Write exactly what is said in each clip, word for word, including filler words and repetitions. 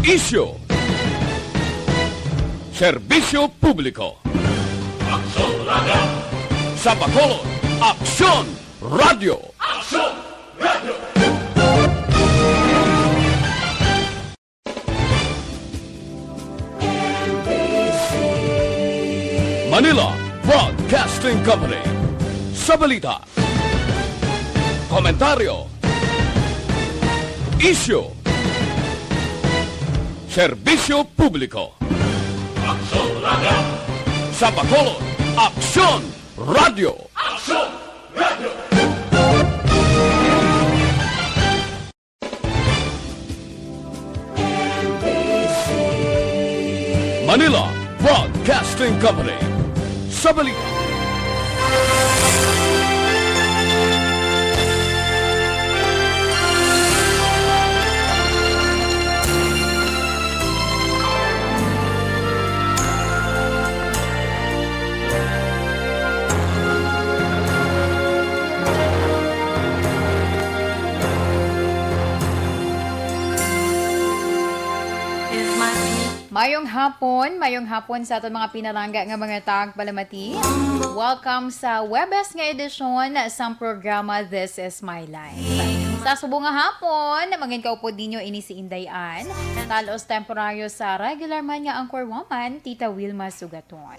Isyu. Serbisyo publiko. Aksyon Radio. Sa Bacolod, Aksyon Radio. Aksyon Radio. Manila Broadcasting Company. Sa balita, komentaryo, isyu, serbisyo publiko. Aksyon Radio. Sa Bacolod, Aksyon Radio. Aksyon Radio. Manila Broadcasting Company. Sa balita. Mayong hapon, mayong hapon sa aton mga pinalangga nga mga tagpalamati. Welcome sa Huwebes nga edisyon sang programa This Is My Life. Sa subong nga hapon, mangin kaupod ninyo ini si Inday Ann, talos temporaryo sa regular man nga anchor woman, Tita Wilma Sugaton.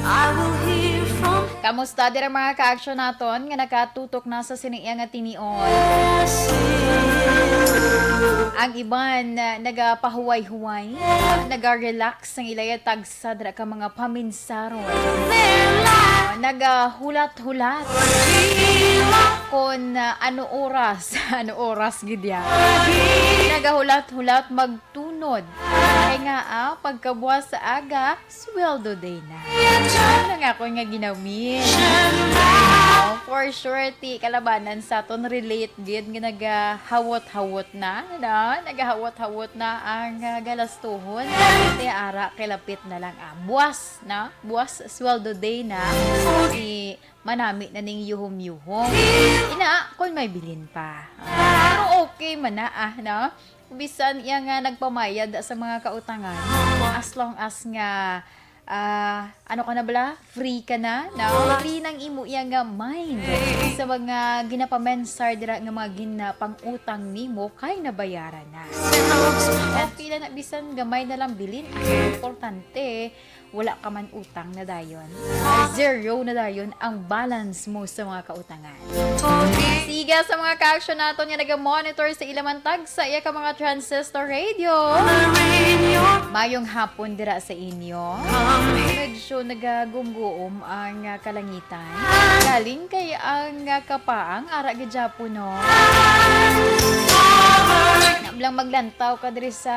I will hear from Kamusta dira mga ka-aksyon naton nga nakatutok na sa sini iya nga tinion? Ang iban, ah, nagapahuway-huway, ah, naga-relax ang ilaya tagsa dira ka mga paminsaron. Ah, nagahulat-hulat kon, ah, ano oras, ano oras gid ya. Nagahulat-hulat magtunod. Kay nga, ah, pagkabuas sa aga, sweldo day na. Ano nga ako nga ginawin? Oh, for sure, ti kalabanan sa aton relate gid nga nagahawot-hawot na, no? Nagahawot-hawot na ang, ah, galastuhon. Ti ara kay lapit na lang, ah, buwas, no? Buwas sweldo day na. Ti manami na ning yuhom-yuhom. Ina, kung may bilin pa. Ah, pero okay man na, ah, no? Bisan iya nga nagpamayad sa mga kautangan, as long as nga, ah, ano ka na bala? Free ka na, no? Free nang imo iya nga mind sa mga ginapamensar dira nga mga ginapang-utang nimo kay nabayaran na. Okay lang na bisan gamay na lang bilin. Ang importante, wala ka man utang na dayon. Zero na dayon ang balance mo sa mga kautangan. Siga sa mga ka-aksyon naton nga naga-monitor sa ila man tagsa iya ka mga transistor radio. Mayong hapon dira sa inyo. Medyo nagagumguom ang, ah, kalangitan. Galing kay ang, ah, kapaang ara gid gyapon, no? Nablang maglantaw ka diri sa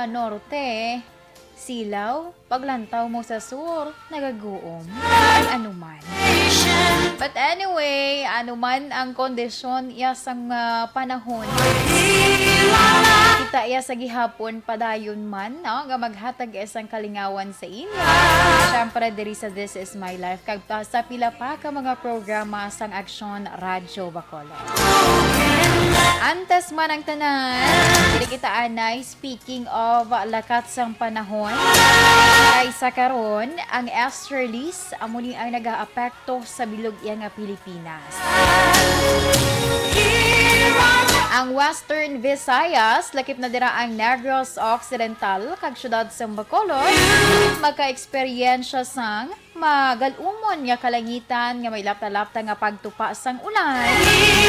norte. Silaw, paglantaw mo sa sur, nagaguom. Ay, anuman. But anyway, anuman ang kondisyon iya sang, ah, panahon, kita iya sa gihapon padayon man, no, nga maghatag iya sang kalingawan sa inyo. Siyempre, diri sa This Is My Life, kag pa, sa pila pa ka mga programa sang Aksyon Radyo Bacolod. Antes man ang tanan, diri kita anay Speaking of lakat sang panahon, kay sa karon, ang easterlies amo ni ang nagaapekto sa bilog iya nga Pilipinas. Ang Western Visayas, lakip na dira ang Negros Occidental, kag siyudad sang Bacolod, maka-eksperyensya sang magal-umon nga kalangitan nga may lapta-lapta nga pagtupa sang ulan,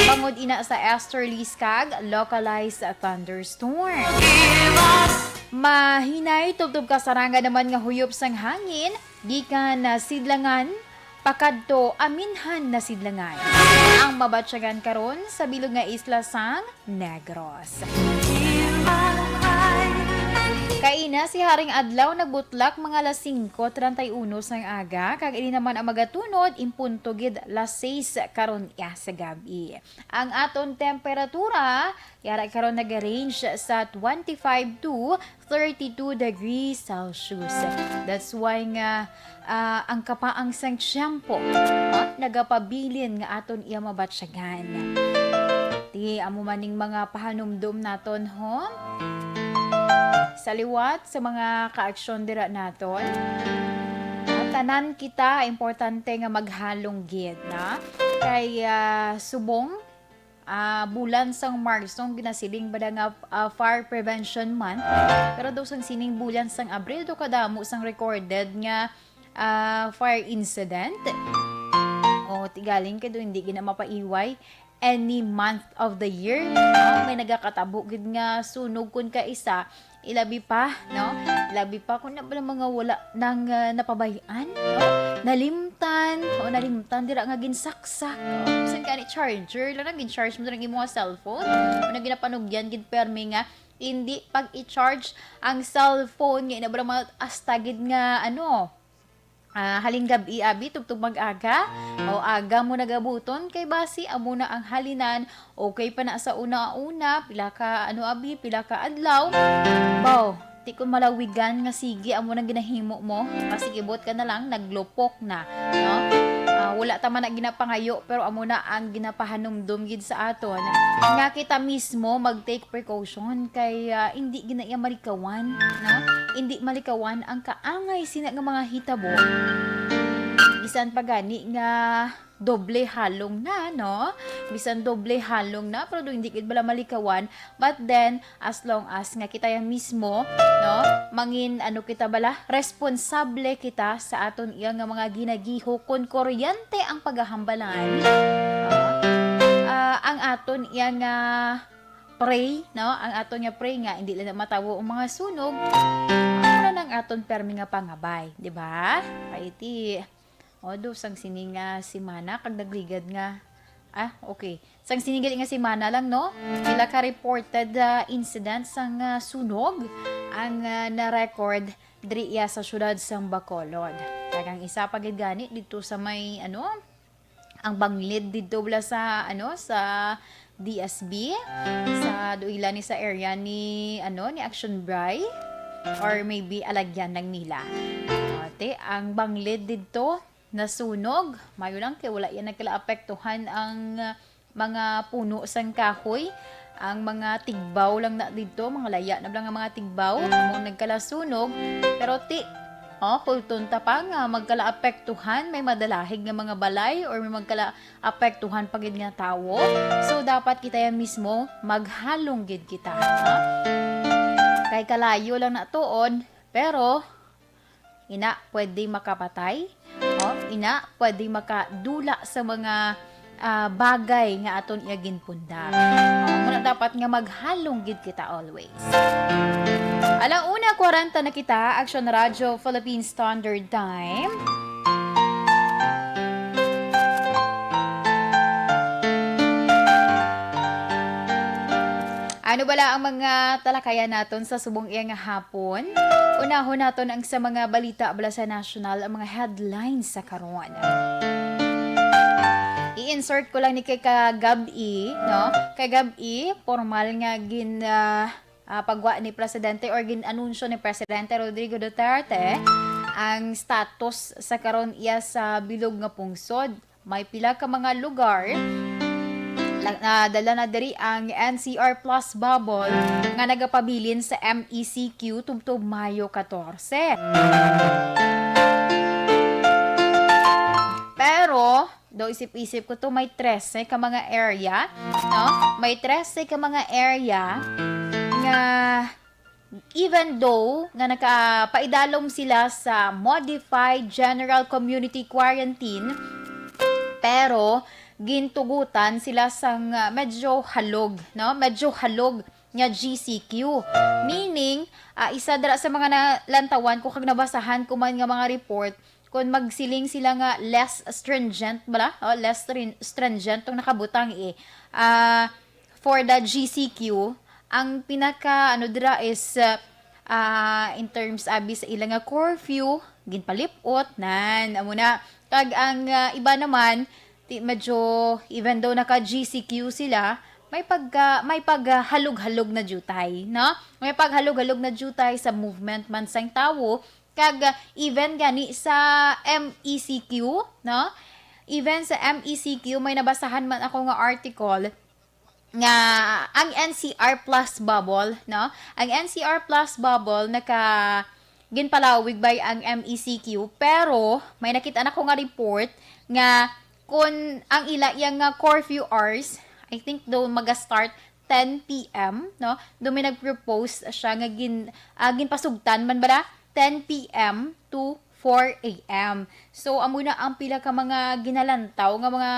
bangod ina sa easterlies kag localized thunderstorm. Mahinay tubtob kasarangan naman nga huyop sang hangin gikan na sidlangan pakadto aminhan na sidlangan ang mabatyagan karon sa bilog nga isla sang Negros. Kaina si Haring Adlaw nagbutlak mga alas singko treinta y uno sang aga, kag ini naman ang magatunod in punto gid las seis karon iya sa gab-i. Ang aton temperatura, yara karon nag-range sa twenty-five to thirty-two degrees Celsius. That's why nga ah, ang kapaang sang tiyempo, ah, nagapabilin nga aton iya mabatyagan. Ti, amo man ning mga pahanumdom naton, ho? Sa liwat sa mga kaaksyon dira naton, tanan kita importante nga maghalong gid na kay, ah, subong, ah, bulan sang Marso ang ginasiling ba nga, ah, Fire Prevention Month, pero daw sang sining bulan sang Abril do kadamo sang recorded nga, ah, fire incident. O, tigaling kay do hindi gina mapaiway any month of the year, no? May nagakatabo gid nga sunog kun kaisa, ilabi pa, no? Ilabi pa kung na mga wala nang, ah, napabay-an, no? Nalimtan, o nalimtan dira nga ginsaksak. O, bisan gani charger lang na gin-charge mo sa imong cellphone. O na ginapanugyan gid permi nga hindi pag i-charge ang cellphone nga ina ba mga asta gid nga ano, ah, halin gab-i, abi, tubtob mag-aga, o aga mo nagabuton, kay basi amo na ang halinan, okay pa na sa una-una, pila ka, ano, abi, pila ka adlaw, baw, ti kon malawigan nga sige, amo nang ginahimo mo, pasigibot ka na lang, naglupok na, no? Ah, wala ta man na ginapangayo, pero amo na ang ginapahanumdom gid sa aton, nga kita mismo mag-take precaution kay, ah, hindi gina iya malikawan, no? Hindi malikawan ang kaangay sina nga mga hitabo. Bisan pa gani nga doble halong na, no? Bisan doble halong na, pero do hindi gid bala malikawan. But then, as long as nga kita ya mismo, no? Mangin, ano kita bala, responsable kita sa aton iya nga mga ginagiho. Kon kuryente ang pagahambalan, ah, ah, ang aton iya nga pray, no? Ang aton nga pray nga hindi lang matawo ang mga sunog, amo na ang aton permi nga pangabay, di ba? Kay ti, o, do, sang sini nga semana, kag nagligad nga, ah, okay. Sang sini gali nga semana lang, no? Pila ka reported, ah, incidents sang, ah, sunog ang, ah, na-record diri iya sa siyudad sang Bacolod. Kag ang isa pa gid gani didto sa may, ano, ang banglid didto bala sa, ano, sa D S B, sa duila ni sa area ni, ano, ni Action Bray, or maybe alagyan lang nila. O, ti, ang banglid didto nasunog, mayo lang kay wala yan nagkalaapektuhan ang, ah, mga puno sang kahoy. Ang mga tigbaw lang na didto, mga laya na lang ang mga tigbaw, mo nagkalasunog. Pero ti, oh, kulton ta pa nga magkalaapektuhan, may madalahig nga mga balay or may magkalaapektuhan pa gid nga tawo. So, dapat kita yan mismo, maghalong gid kita, ha? Kay kalayo lang na tuon, pero ina, pwede makapatay. O, ina, pwede makadula sa mga, ah, bagay nga aton iya ginpundar. O, muna dapat nga maghalong gid kita always. Ala una kwarenta na kita, Action Radio Philippine Standard Time. Ano bala ang mga talakayan naton sa subong iya nga hapon? Unahon naton ang sa mga balita bala sa national, ang mga headlines sa karon. I-insert ko lang ni kay kagab-i, no? Kagab-i, formal nga gin, ah, ah, pagwa ni Presidente or gin-anunsyo ni Presidente Rodrigo Duterte ang status sa karon iya sa bilog nga pungsod. May pila ka mga lugar la-, nadala na diri ang N C R Plus Bubble nga nagapabilin sa M E C Q tubtob Mayo katorse. Pero, do isip-isip ko to, may trese ka mga area, no? May trese ka mga area nga even though nga nakapaidalom sila sa modified general community quarantine, pero gintugutan sila sang, ah, medyo halog, no? Medyo halog nga G C Q. Meaning, ah, isa dira sa mga nalantawan ko kag nabasahan ko man nga mga report, kung magsiling sila nga less stringent bala, o, less strin-, stringent tong nakabutang, eh. Ah, for the G C Q, ang pinaka, ano, dira is, ah, ah, in terms, abi, sa ila nga curfew, ginpalip-ot, nan, amo na. Kag ang, ah, iba naman, ti-, medyo, even though naka G C Q sila, may pagka-, may paghalog-halog na diutay, no? May paghalog-halog na diutay sa movement man sang tawo, kag, ah, even gani sa M E C Q, no? Even sa M E C Q, may nabasahan man ako nga article, nga ang N C R plus bubble, no? Ang N C R plus bubble naka ginpalawig by ang M E C Q, pero may nakita na ko nga report nga kun ang ila iya nga curfew hours, I think do maga-start ten P M, no? Do may nag-propose siya nga gin-, ah, ginpasugtan man bala ten P M to four A M. So, amo na ang pila ka mga ginalantaw nga mga,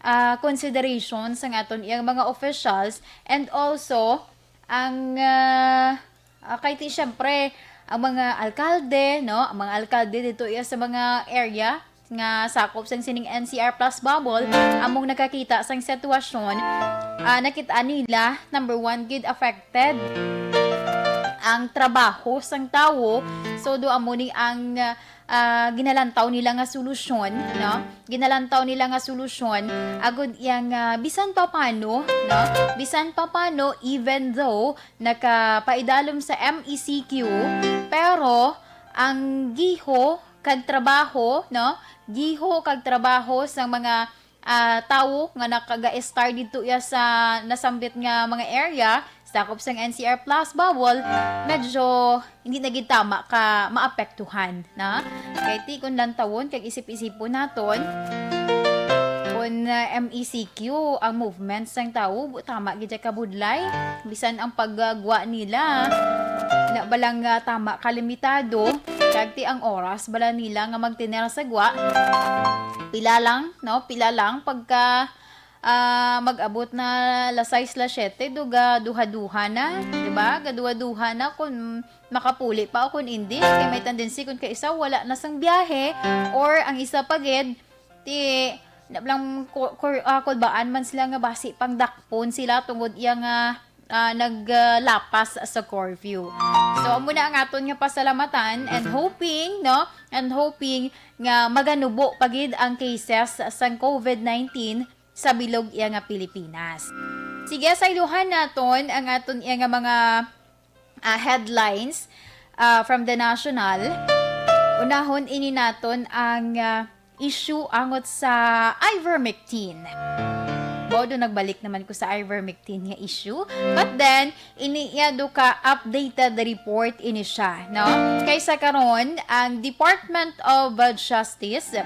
ah, considerations sang aton iyang mga officials, and also ang, ah, ah, kay ti, syempre, ang mga alkalde, no? Ang mga alkalde dito iya sa mga area nga sakop sang sining N C R plus bubble, among nakakita sang sitwasyon, ah, nakita nila, number one, gid affected ang trabaho sang tawo. So, do amo ni ang, ah, ginalantaw nila nga solusyon, no? Ginalantaw nila nga solusyon, agud iya nga bisan pa paano, no? Bisan pa paano, even though nakapaidalom sa M E C Q, pero ang giho kag trabaho, no? Giho kag trabaho sang mga, ah, tawo nga nakaga-estar didto iya sa nasambit nga mga area, sakop sang N C R plus bubble, medyo hindi na gid tama ka maapektuhan, na? Kay ti kun lantawon kag isip-isipon naton, kun, ah, M E C Q ang movement sang tawo, bu-, tama gid siya kabudlay. Bisan ang paggwa nila, na balang, ah, tama kalimitado, kag ti ang oras bala nila nga magtener sa gwa, pila lang, no? Pila lang pagka, ah, mag-abot na las sais, las siyete, do gaduha-duha na, di ba? Gaduha-duha na kung makapuli pa o kung hindi. Kay may tendency kung kaisa wala na sang biyahe, or ang isa pa gid, ti, na lang ku-, kur-, ah, kulbaan man sila nga basi pang dakpon sila tungod iya nga, ah, naglapas sa curfew. So, amo na ang aton nga pasalamatan and hoping, no? And hoping nga maganubo pa gid ang cases sang COVID nineteen sa bilog iya nga Pilipinas. Sige, sayluhan naton ang aton iya nga mga, ah, headlines, ah, from The National. Unahon ini naton ang, ah, issue angot sa ivermectin. Mao do nagbalik naman ko sa ivermectin nga issue. But then, ini iya do ka updated report ini siya, no? Kay sa karon, ang Department of Justice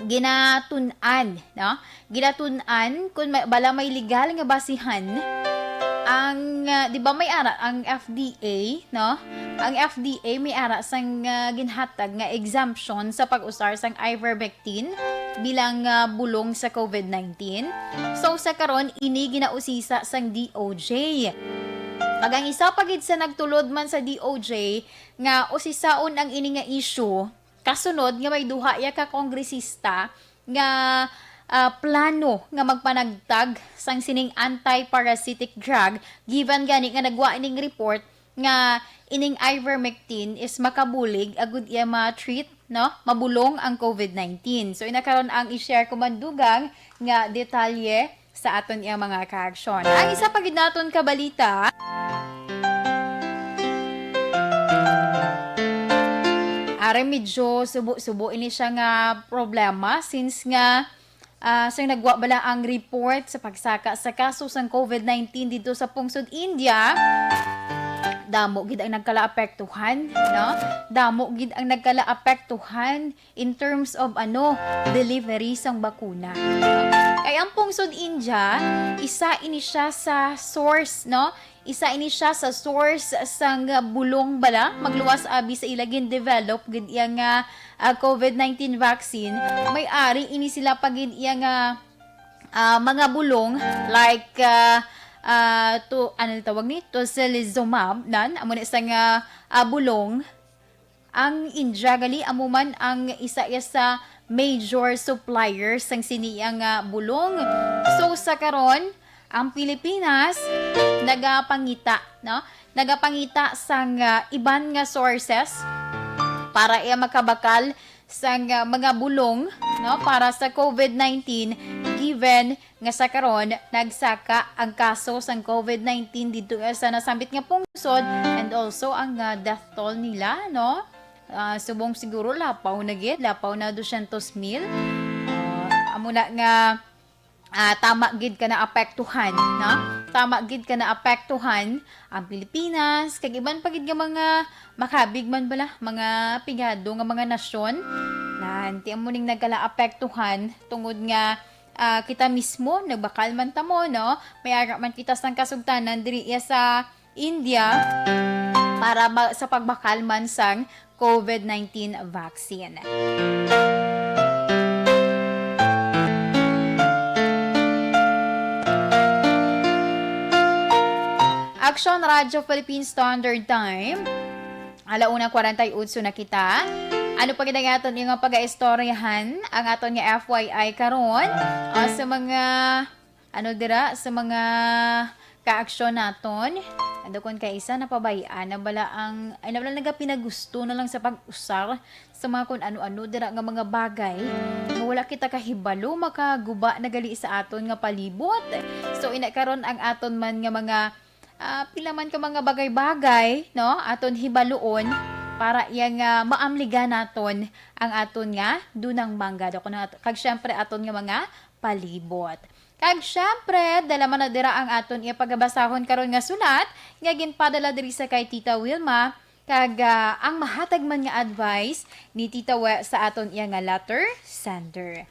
ginatun-an, no? Ginatun-an kung may, bala may legal nga basihan ang, ah, di ba may ara ang F D A, no? Ang F D A may ara sang, ah, ginhatag nga exemption sa pag-usar sang ivermectin bilang, ah, bulong sa COVID nineteen. So, sa karon, ini ginausisa sang D O J. Kag ang isa pa gid sa nagtulod man sa D O J nga usisaon ang ini nga issue, kasunod nga may duha iya ka kongresista nga, ah, plano nga magpanagtag sang sining anti-parasitic drug, given gani nga nagwa ining report nga ining ivermectin is makabulig agud iya ma-treat, no? Mabulong ang COVID nineteen. So, ina karon ang i-share ko man dugang nga detalye sa aton iyang mga kaaksyon. Ang isa pa gid naton ka balita, are medyo subo-subo ini siya nga problema since nga, ah, sang nagwa bala ang report sa pagsaka sa kaso sang COVID nineteen dito sa pungsod India, damo gid ang nagkalaapektuhan, no? Damo gid ang nagkalaapektuhan in terms of, ano, delivery sang bakuna. Kay ang pungsod India, isa ini siya sa source, no? Isa ini siya sa source sang bulong bala, magluwas abi sa ila gin-develop gid iya nga, ah, COVID nineteen vaccine. May ari ini sila pa gid iya nga, ah, mga bulong like, ah, ah, to, ano tawag ni? Tocilizumab, nan? Amo na isang, ah, ah, bulong. Ang India gali amo man ang isa iya sa major supplier sang sini nga bulong. So, sa karon, ang Pilipinas nagapangita, no? Nagapangita sang, ah, iban nga sources para iya makabakal sang, ah, mga bulong, no, para sa COVID nineteen, given nga sa karon nagsaka ang kaso sang COVID nineteen didto sa nasambit nga pungsod, and also ang, ah, death toll nila, no? Ah, subong siguro lapaw na gid, lapaw na dosyentos mil. Ah, amo na nga ah, tama gid ka naapektuhan, no? Tama gid ka naapektuhan ang Pilipinas, kag iban pa gid nga mga makabig man bala, mga pigado nga mga nasyon. Nan, ti amo ning nagkalaapektuhan tungod nga, ah, kita mismo, nagbakal man ta mo, no? May ara man kita sang kasugtanan diri iya sa India para ma-, sa pagbakal man sang COVID nineteen vaccine. Aksyon Radyo Philippine Standard Time. Ala una kwarenta y otso na kita. Ano pa gid ang aton nga pagaistoryahan? Ang aton nga F Y I karon, ah, sa mga, ano dira, sa mga kaaksyon naton. Ando kon kay isa, napabay-an na bala ang, ay, na bala nagapinagusto na lang sa pag-usar sa mga kun ano-ano dira nga mga bagay nga wala kita kahibalo, makaguba na gali sa aton nga palibot. So, ina karon ang aton man nga mga, ah, pila man ka mga bagay-bagay, no? Aton hibaluon para iya nga maamligan naton ang aton nga dunang manggad. Ako na, kag syempre aton nga mga palibot. Kag syempre, dala man na dira ang aton iya pagabasahon karon nga sulat nga ginpadala diri sa kay Tita Wilma, kag, ah, ang mahatag man nga advice ni Tita We sa aton iya nga letter sender.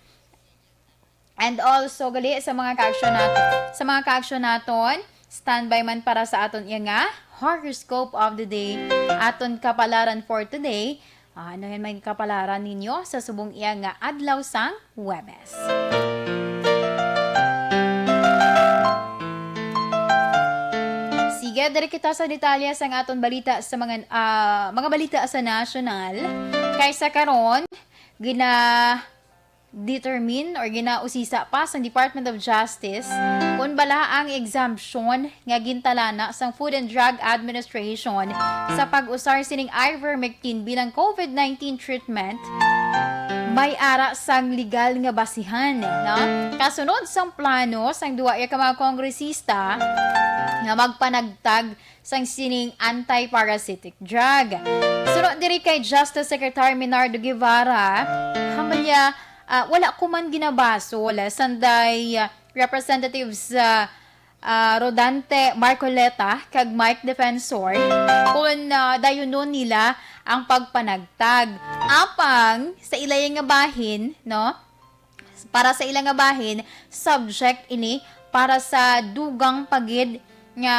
And also, gali sa mga kaaksyon naton, sa mga kaaksyon naton, standby man para sa aton iya nga horoscope of the day, aton kapalaran for today. Ah, ano yan may kapalaran ninyo sa subong iya nga adlaw sang Huwebes? Sige, diri kita sa detalye sang aton balita sa mga, ah, mga balita sa nasyonal. Kay sa karon, gina-determine or ginausisa pa sang Department of Justice kung bala ang exemption nga gintalana sang Food and Drug Administration sa pag-usar sining ivermectin bilang COVID nineteen treatment may ara sang legal nga basihan, no? Kasunod sang plano sang duwa iya ka mga kongresista nga magpanagtag sang sining anti-parasitic drug. Suno diri kay Justice Secretary Menardo Guevara, hambalya, ah, wala ko man ginabasol sanday, ah, Representatives, ah, ah, Rodante Marcoleta kag Mike Defensor kung, ah, dayunon nila ang pagpanagtag. Apang sa ilay nga bahin, no? Para sa ila nga bahin, subject ini para sa dugang pa gid nga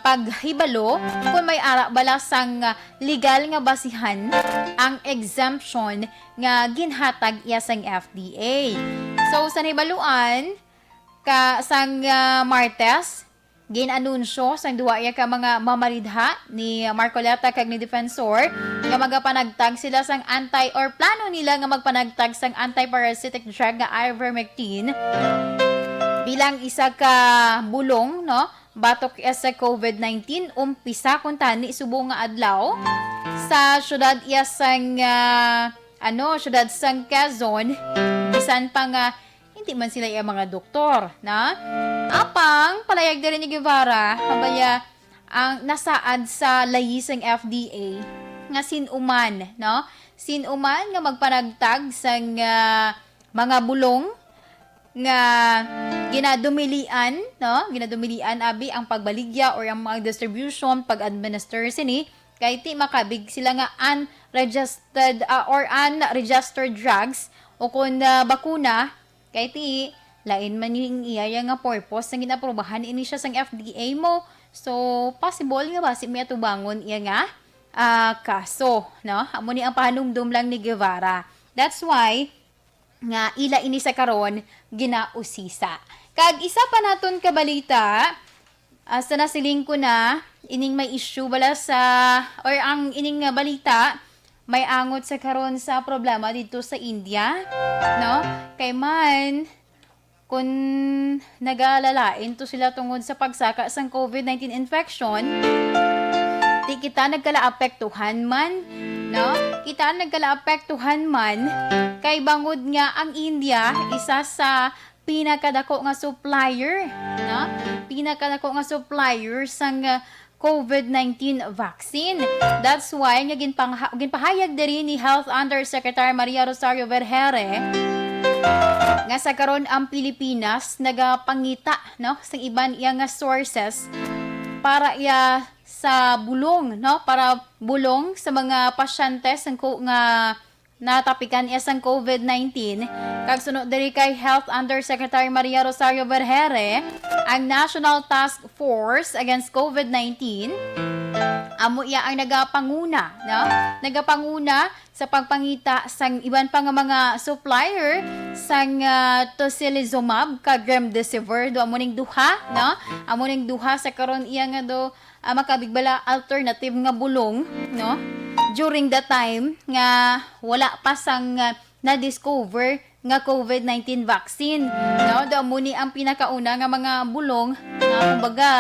paghibalo kung may ara bala sang legal nga basihan ang exemption nga ginhatag iya sang F D A. So, sa nahibaluan, ka, sang, ah, Martes, gin-anunsyo sang duwa iya ka mga mamaridha ni Marcoleta kag ni Defensor nga magapanagtag sila sang anti, or plano nila nga magpanagtag sang anti-parasitic drug nga ivermectin bilang isa ka bulong, no, batok sa COVID nineteen, umpisa kuntani subong nga adlaw sa syudad iya sang, ah, ano, syudad sang Quezon, bisan pa nga hindi man sila iya mga doktor, na? Apang, palayag diri ni Guevara, hambalya, ang nasaad sa layi sang F D A nga sin-o man, no? Sin-o man nga magpanagtag sang, ah, mga bulong nga ginadumilian, no? Ginadumilian abi ang pagbaligya or ang mga distribution, pag-administer sini, kay ti makabig sila nga unregistered, ah, or unregistered drugs o kun, ah, bakuna, kay ti, lain man yung iya, iya nga purpose nga ginaprobahan ini siya sang F D A mo. So, possible nga basi may atubangon iya nga, ah, kaso, no? Amo ni ang pahanumdom lang ni Guevara. That's why nga ila ini sa karon ginausisa. Kag isa pa naton ka balita, ah, sa nasiling ko na, ining may issue bala sa, or ang ining nga balita, may angot sa karon sa problema dito sa India, no? Kay man, kung nagalalain to sila tungod sa pagsaka sang COVID nineteen infection, di kita nagkalaapektuhan man, no? Kita nagkalaapektuhan man, kay bangod nga ang India isa sa pinakadako nga supplier, no? Pinakadako nga supplier sang, ah, COVID nineteen vaccine. That's why nga ginpangha-, ginpahayag diri ni Health Undersecretary Maria Rosario Vergeire nga sa karon ang Pilipinas nagapangita, no, sa iban iya nga sources para iya sa bulong, no, para bulong sa mga pasyente sang ko-, nga natapikan iya sang COVID nineteen. Kag suno diri kay Health Undersecretary Maria Rosario Vergeire, ang National Task Force Against COVID nineteen, amo iya ang nagapanguna, no? Nagapanguna sa pagpangita sang iban pa nga mga supplier sang, ah, tocilizumab kag remdesivir. Do amo ning duha, no? Amo ning duha sa karon iya nga do, ah, makabigbala alternative nga bulong, no? During the time nga wala pa sang, ah, na-discover nga COVID nineteen vaccine, no? Do amo ni ang pinakauna nga mga bulong nga, kumbaga,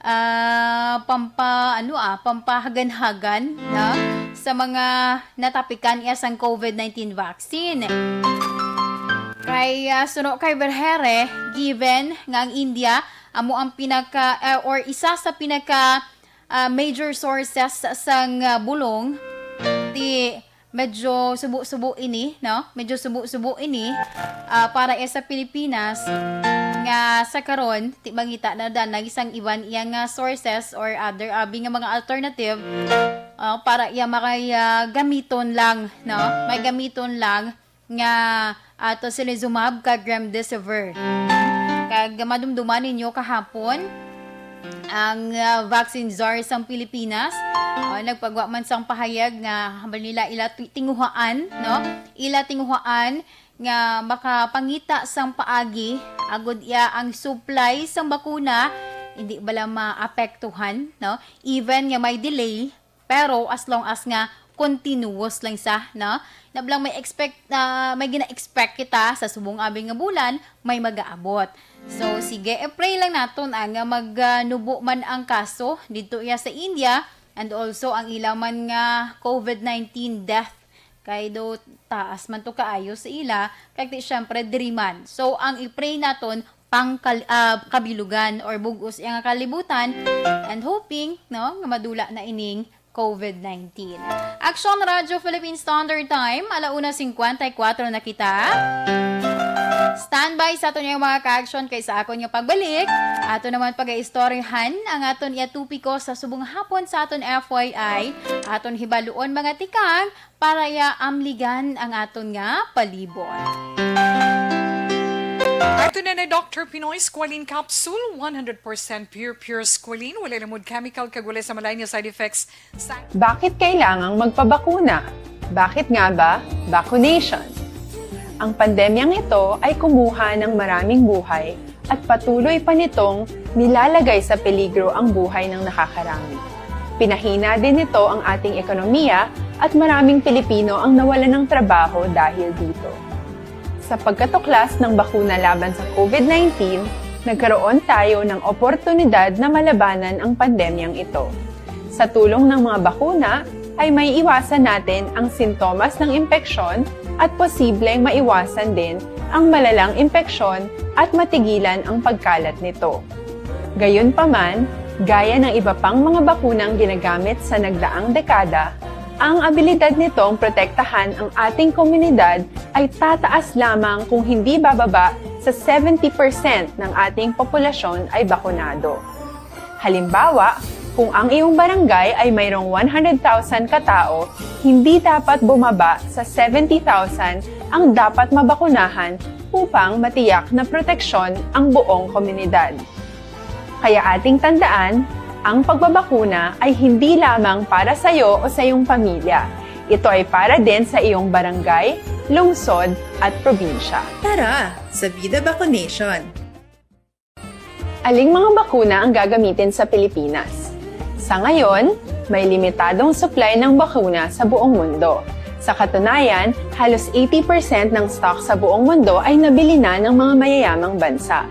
ah, pampa-, ano, ah, pampahaganhagan, no? Sa mga natapikan iya sang COVID nineteen vaccine. Kay, ah, suno kay Vergeire, given nga ang India amo ang pinaka, ah, or isa sa pinaka, ah, major sources sang, ah, bulong, ti medyo subo-subo ini, no? Medyo subo-subo ini, ah, para iya sa Pilipinas nga sa karon, ti mangita na danag sang iban iya nga sources or other abi nga mga alternative, ah, para iya makay, ah, gamiton lang, no? May gamiton lang nga, ah, tocilizumab kag remdesivir. Kag madumduman ninyo kahapon, ang, ah, vaccine czar sang Pilipinas, ah, nagpagwa man sang pahayag nga hambal nila ila ti-, tinguhaan, no? Ila tinguhaan nga makapangita sang paagi agud iya ang supply sang bakuna hindi bala maapektuhan, no? Even nga may delay, pero as long as nga continuous lang siya, no? Nablang may expect, ah, may gina-expect kita sa subong abi nga bulan, may magaabot. So, sige, i-pray lang naton, ah, nga mag, ah, nubo man ang kaso didto iya sa India, and also ang ila man nga COVID nineteen death. Kay do taas man to kaayo sa ila, kag ti syempre diri man. So, ang i-pray naton pang kal-, ah, kabilugan or bug-os iya nga kalibutan, and hoping, no, nga madula na ining COVID nineteen. Aksyon Radyo Philippine Standard Time, ala una singkwenta y kuwatro na kita. Standby sa aton nga mga ka-aksyon, kay sa akon nga pagbalik, ato naman pag-aistoryahan ang aton iya topiko sa subong hapon sa aton F Y I, aton hibaluon mga tikang, para iya amligan ang aton nga palibot. Ato na na Doctor Pinoy Squalene Capsule, one hundred percent pure, pure squalene, walay lamud chemical kag walay sa malay nga side effects. Sa Bakit kailangang magpabakuna? Bakit nga ba vaccination? Ang pandemyang ito ay kumuha ng maraming buhay at patuloy pa nitong nilalagay sa peligro ang buhay ng nakakarami. Pinahina din nito ang ating ekonomiya at maraming Pilipino ang nawalan ng trabaho dahil dito. Sa pagkatuklas ng bakuna laban sa COVID nineteen, nagkaroon tayo ng oportunidad na malabanan ang pandemyang ito. Sa tulong ng mga bakuna, ay may iwasan natin ang sintomas ng impeksyon at posibleng maiwasan din ang malalang impeksyon at matigilan ang pagkalat nito. Gayunpaman, gaya ng iba pang mga bakunang ginagamit sa nagdaang dekada, ang abilidad nitong protektahan ang ating komunidad ay tataas lamang kung hindi bababa sa seventy percent ng ating populasyon ay bakunado. Halimbawa, kung ang iyong barangay ay mayroong one hundred thousand katao, hindi dapat bumaba sa seventy thousand ang dapat mabakunahan upang matiyak na proteksyon ang buong komunidad. Kaya ating tandaan, ang pagbabakuna ay hindi lamang para sa iyo o sa iyong pamilya. Ito ay para din sa iyong barangay, lungsod, at probinsya. Tara, sa Vida Vaccination! Aling mga bakuna ang gagamitin sa Pilipinas? Sa ngayon, may limitadong supply ng bakuna sa buong mundo. Sa katunayan, halos eighty percent ng stock sa buong mundo ay nabili na ng mga mayayamang bansa.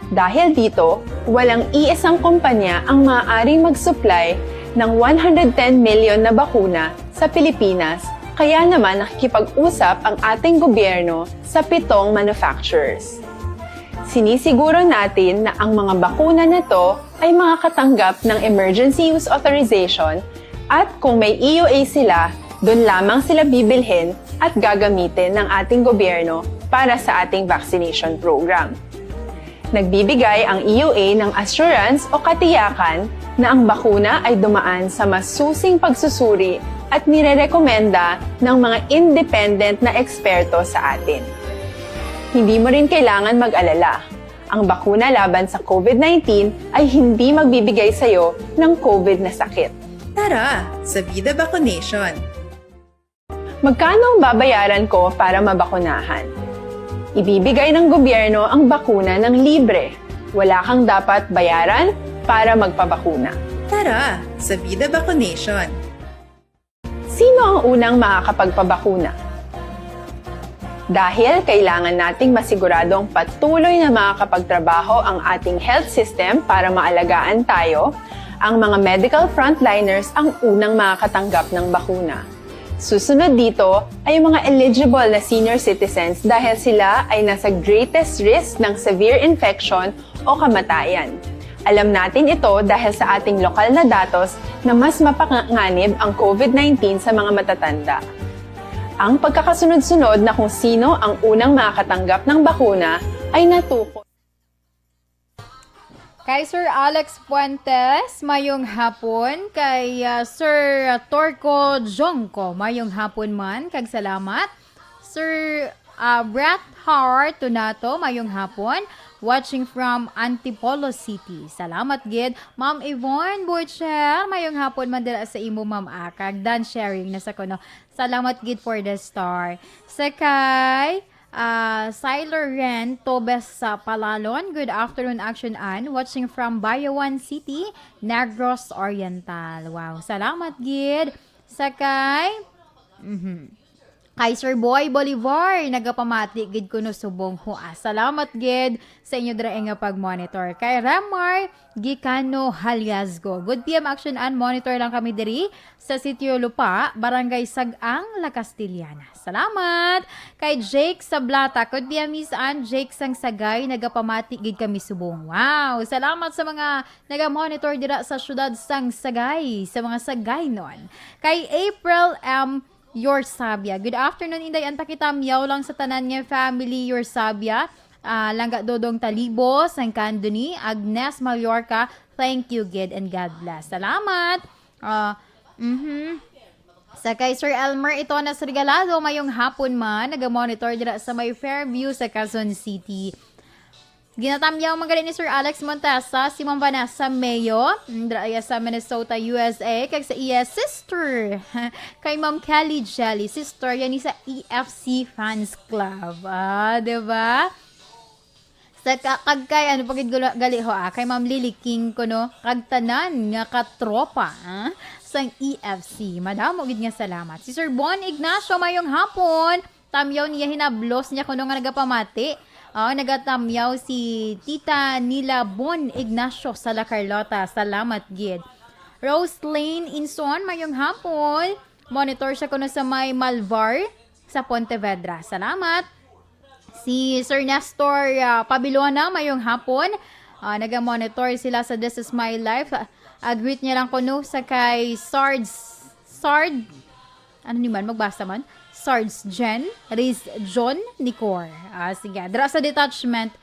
Dahil dito, walang iisang kumpanya ang maaaring mag-supply ng one hundred ten million na bakuna sa Pilipinas, kaya naman nakikipag-usap ang ating gobyerno sa pitong manufacturers. Sinisiguro natin na ang mga bakuna na to ay makakatanggap ng emergency use authorization, at kung may E U A sila, doon lamang sila bibilhin at gagamitin ng ating gobyerno para sa ating vaccination program. Nagbibigay ang E U A ng assurance o katiyakan na ang bakuna ay dumaan sa masusing pagsusuri at nirerekomenda ng mga independent na eksperto sa atin. Hindi mo rin kailangan mag-alala. Ang bakuna laban sa COVID nineteen ay hindi magbibigay sa iyo ng COVID na sakit. Tara sa Vida Vaccination! Magkano ang babayaran ko para mabakunahan? Ibibigay ng gobyerno ang bakuna ng libre. Wala kang dapat bayaran para magpabakuna. Tara sa Vida Vaccination! Sino ang unang makakapagpabakuna? Dahil kailangan nating masiguradong patuloy na makakapagtrabaho ang ating health system para maalagaan tayo, ang mga medical frontliners ang unang makakatanggap ng bakuna. Susunod dito ay ang mga eligible na senior citizens dahil sila ay nasa greatest risk ng severe infection o kamatayan. Alam natin ito dahil sa ating lokal na datos na mas mapanganib ang COVID nineteen sa mga matatanda. Ang pagkakasunod-sunod na kung sino ang unang makakatanggap ng bakuna ay natukoy. Kay Sir Alex Fuentes, mayong hapon. Kay, ah, Sir Torco Jongco, mayong hapon man, kag salamat. Sir, ah, Brett Hart Tunato, mayong hapon. Watching from Antipolo City. Salamat gid. Ma'am Yvonne Butcher, mayong hapon man dira sa imo, ma'am, ah. Kag Dan sharing na sa kuno. Salamat gid for the star. Sa kay, ah, Siler Ren Tobes sa Palalon. Good afternoon, Action Ann. Watching from Bayawan City, Negros Oriental. Wow, salamat gid. Sa kay, mhm. Kay Sir Boy Bolivar, nagapamati gid kuno subong hua. Salamat gid sa inyo dira nga pag-monitor. Kay Ramar Gicano Haliasgo. Good P M Action Ann, monitor lang kami diri sa Sitio Lupa, Barangay Sag-ang, La Castellana. Salamat! Kay Jake Sablata, good P M Miss Ann, Jake sang Sagay, nagapamati gid kami subong. Wow! Salamat sa mga naga-monitor dira sa siyudad sang Sagay, sa mga Sagaynon. Kay April M Yorsabia. Good afternoon, Inday. Ang takitamyaw lang sa tanan nga family, Yorsabia. Ah, Langga Dodong Talibo, sang Candoni, Agnes Mallorca. Thank you, gid, and God bless. Salamat. Ah, mhm. Sa kay Sir Elmer Itonas Regalado, mayong hapon man, naga-monitor dira sa may Fairview sa Quezon City. Ginatamyaw man gali ni Sir Alex Montesa, si Ma'am Vanessa Mayo, mm, dira iya sa Minnesota, U S A, kag sa iya sister, kay Ma'am Kelly Jelly, sister yan ni sa E F C Fans Club. Ah, di ba? Sa ka-, kag kay, ano pa gid gula-, gali ho, ah, kay Ma'am Lily King kuno, kag tanan nga katropa, ah, sang E F C. Madamo gid nga salamat. Si Sir Bon Ignacio, mayong hapon. Tamyaw niya, hinablos niya kuno nga nagapamati. Ah, nagatamyaw si Tita Nila Bon Ignacio sa La Carlota. Salamat gid. Rose Lane Inson, mayong hapon. Monitor siya kuno sa may Malvar, sa Pontevedra. Salamat. Si Sir Nestor, ah, Pabilona, mayong hapon. Ah, naga-monitor sila sa This Is My Life. Ah, greet niya lang kuno sa kay Sards, Sard, ano ni man, magbasa man? Sards Jen, Riz John, Nicor. Ah, sige, dira sa detachment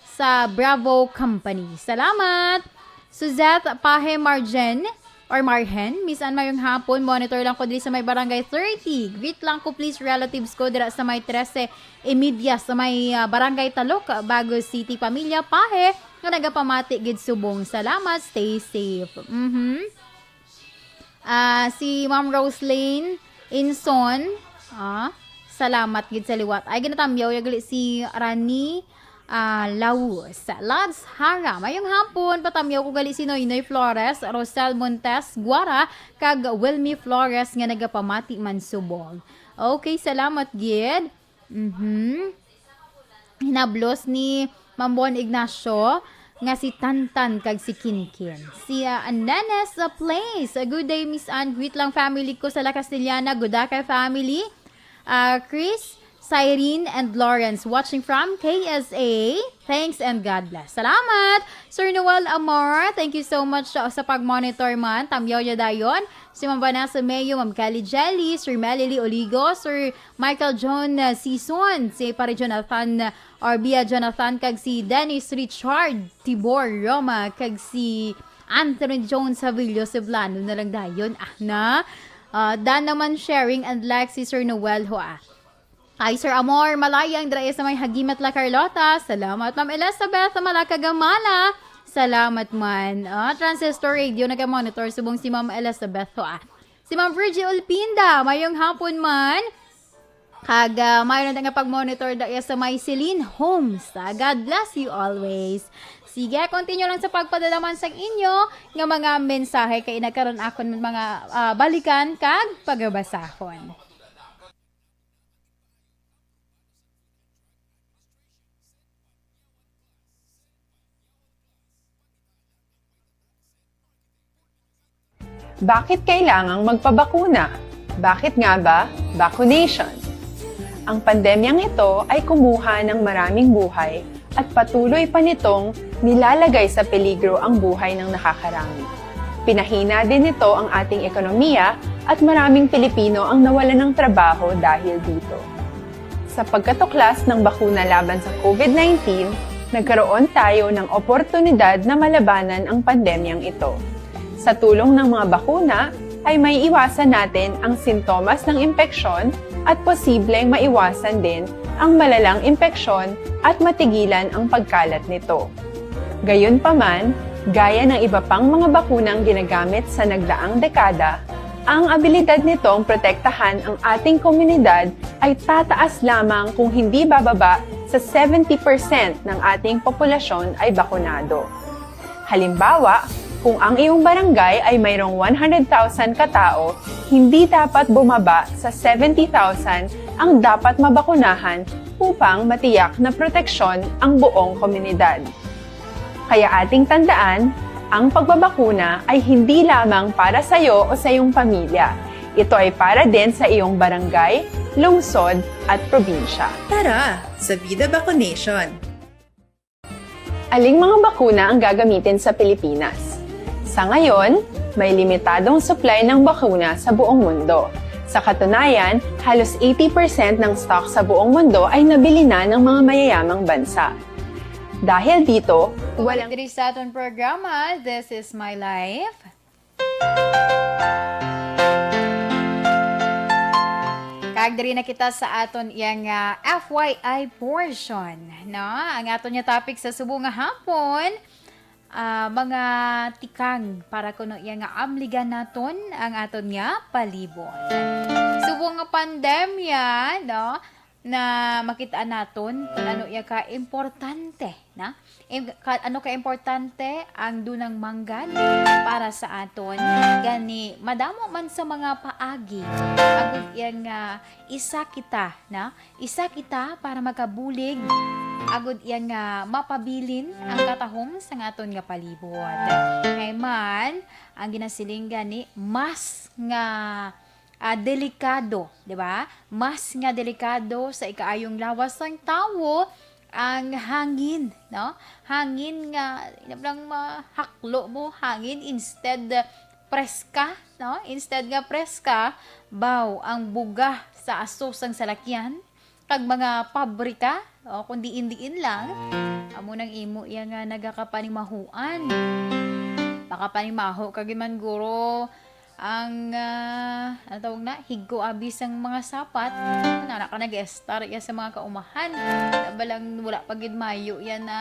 sa Bravo Company. Salamat! Suzette Pahe Marjen, or Marhen, Miss Ann, mayong hapon. Monitor lang ko diri sa may Barangay thirty. Greet lang ko, please, relatives ko dira sa may trese y media sa may, ah, Barangay Talok, Bago City. Pamilya Pahe, nga nagapamati gid subong. Salamat, stay safe. Mhm. Ah, si Ma'am Roslyn Inson, ah, salamat gid sa liwat. Ay, ginatamyaw ya gali si Rani, ah, Laus. Lads Hara, mayong hapon. Patamyaw ko gali si Noynoy Flores, Rosel Montes Guara, kag Wilmy Flores nga nagapamati man subong. Okay, salamat gid. Mhm. Hinablos ni Ma'am Bon Ignacio nga si Tantan kag si Kinkin. Si, ah, Nenes, ah, Place. Ah, good day, Miss Ann. Greet lang family ko sa La Castellana. Gudakay family. Ah, Chris, Cyrene and Lawrence, watching from K S A. Thanks and God bless. Salamat, Sir Noel Amor. Thank you so much, uh, sa pag-monitor man. Tamyaw niya dayon. Si Ma'am Vanessa Mayo, Ma'am Kelly Jelly, Sir Melly Lee Oligo, Sir Michael John, uh, Sison, si Pare Jonathan, uh, Orbia Jonathan, kag si Dennis Richard Tibor Roma, kag si Anthony Jones Havilio Ceblano na lang dayon. Ah, na? Uh, dan naman sharing and like si Sir Noel ho, ah. Kay Sir Amor Malayang, dira sa may Hagimat, La Carlota. Salamat, Ma'am Elizabeth Malacagamala. Salamat man. Ah, Transistor Radio, naga-monitor subong si Ma'am Elizabeth ho, ah. Si Ma'am Virgie Olpinda, mayong hapon man. Kag, ah, mayroon na nga pag-monitor dira sa may Celine Homes. Ah, God bless you always. Sige, continue lang sa pagpadala man sang inyo nga mga mensahe kay nagkaroon akon mga, ah, balikan kag pagabasahon. Bakit kailangang magpabakuna? Bakit nga ba vaccination? Ang pandemyang ito ay kumuha ng maraming buhay at patuloy pa nitong nilalagay sa peligro ang buhay ng nakakarami. Pinahina din nito ang ating ekonomiya at maraming Pilipino ang nawalan ng trabaho dahil dito. Sa pagkatuklas ng bakuna laban sa COVID nineteen, nagkaroon tayo ng oportunidad na malabanan ang pandemyang ito. Sa tulong ng mga bakuna, ay maiiwasan natin ang sintomas ng impeksyon at posibleng maiwasan din ang malalang impeksyon at matigilan ang pagkalat nito. Gayunpaman, gaya ng iba pang mga bakunang ginagamit sa nagdaang dekada, ang abilidad nitong protektahan ang ating komunidad ay tataas lamang kung hindi bababa sa seventy percent ng ating populasyon ay bakunado. Halimbawa, kung ang iyong barangay ay mayroong one hundred thousand katao, hindi dapat bumaba sa seventy thousand ang dapat mabakunahan upang matiyak na proteksyon ang buong komunidad. Kaya ating tandaan, ang pagbabakuna ay hindi lamang para sa iyo o sa iyong pamilya. Ito ay para din sa iyong barangay, lungsod, at probinsya. Tara sa Vida Vaccination! Aling mga bakuna ang gagamitin sa Pilipinas? Sa ngayon, may limitadong supply ng bakuna sa buong mundo. Sa katunayan, halos eighty percent ng stock sa buong mundo ay nabili na ng mga mayayamang bansa. Dahil dito, walang Diri sa aton programa, This is My Life. Kag diri na kita sa aton iya nga F Y I portion, no? Ang aton nga topic sa subong nga hapon, ah, mga tikang para kuno iya nga amligan naton ang aton nga palibot. Subong nga pandemya, no? Na makita naton kung ano iya ka importante, na? Im-, ka-, ano ka importante ang dunang manggad para sa aton? Gani, madamo man sa mga paagi, agud iya nga isa kita, na? Isa kita para makabulig, agud iya nga mapabilin ang katahom sa aton nga palibot. Kay man, ang ginasiling gani, mas nga ah, delikado, di ba? Mas nga delikado sa ikaayong lawas sang tawo ang hangin, no? Hangin nga, ina lang mahaklo mo, hangin instead, ah, preska, no? Instead nga preska, baw, ang buga sa aso sang salakyan, kag mga pabrika, o kung diin-diin lang, amo nang imo iya nga nagakapanimahuan. Makapanimaho ka gid man guro ang, ah, ano tawag na, higko abi sang mga sapat. Nara ka nag-estar iya sa mga kaumahan. Balang wala pa gid mayo yan na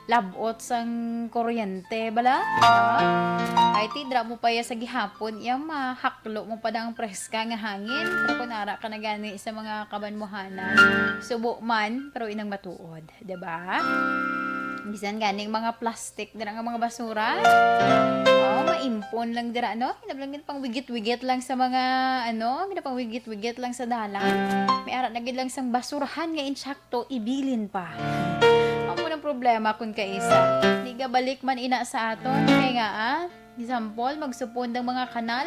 labot sang kuryente, bala? Ah? Kay tidra mo pa iya sa gihapon, iya mahaklo mo pa ang preska nga hangin. Pero kung ara ka na gani sa mga kabanmuhanan, subo man, pero inang matuod, di ba? Bisan ganing mga plastic, dira nga mga basura. Oh, maimpon lang dira, no? Hinablang gid pang wigit-wigit lang sa mga, ano, gid pang wigit-wigit lang sa dalan. May ara na gid lang sang basurahan nga insak to ibilin pa. Amo nang problema kun kaisa. Di gabalik man ina sa aton. Kay nga, ah, example, magsupon ang mga kanal,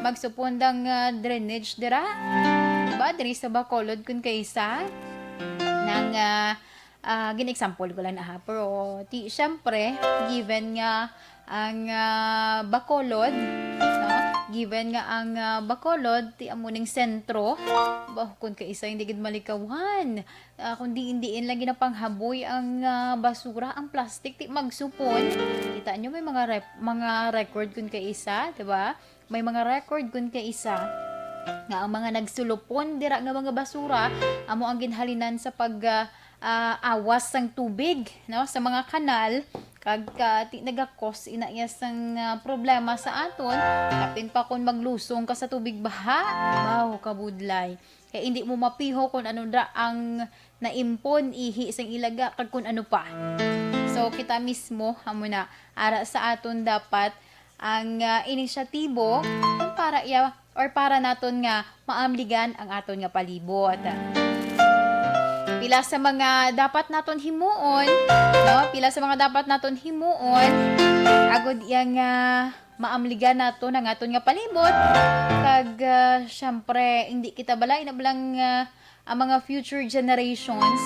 magsupon ang, ah, drainage dira. Diri sa Bacolod, kun kaisa, nang, ah, ah, gin-example ko lang na ha, pero ti, syempre, given nga ang, ah, Bacolod, no? Given nga ang, ah, Bacolod, ti amo ning sentro, ba, kun kaisa hindi gid malikawan. Ah, kung diin-diin lang ginapanghaboy ang, ah, basura, ang plastic, ti magsupon. Kita nyo, may mga rep-, mga record kun kaisa, di ba? May mga record kun kaisa nga ang mga nagsulupon dira nga mga basura amo ang ginhalinan sa pag, ah, ah, awas sang tubig, no, sa mga kanal, kag, ah, ti nagakos ina iya sang, ah, problema sa aton, kapin pa kon maglusong ka sa tubig baha, baw, kabudlay. Kay hindi mo mapiho kung ano ra ang naimpon, ihi sang ilaga, kag kung ano pa. So, kita mismo, amo na, ara sa aton dapat ang, ah, inisyatibo kung para iya or para naton nga maamligan ang aton nga palibot. Pila sa mga dapat naton himuon, no? Pila sa mga dapat naton himuon, agod iya nga maamligan naton ang aton nga palibot. Kag, ah, syempre, hindi kita balay na balang, ah, ang mga future generations,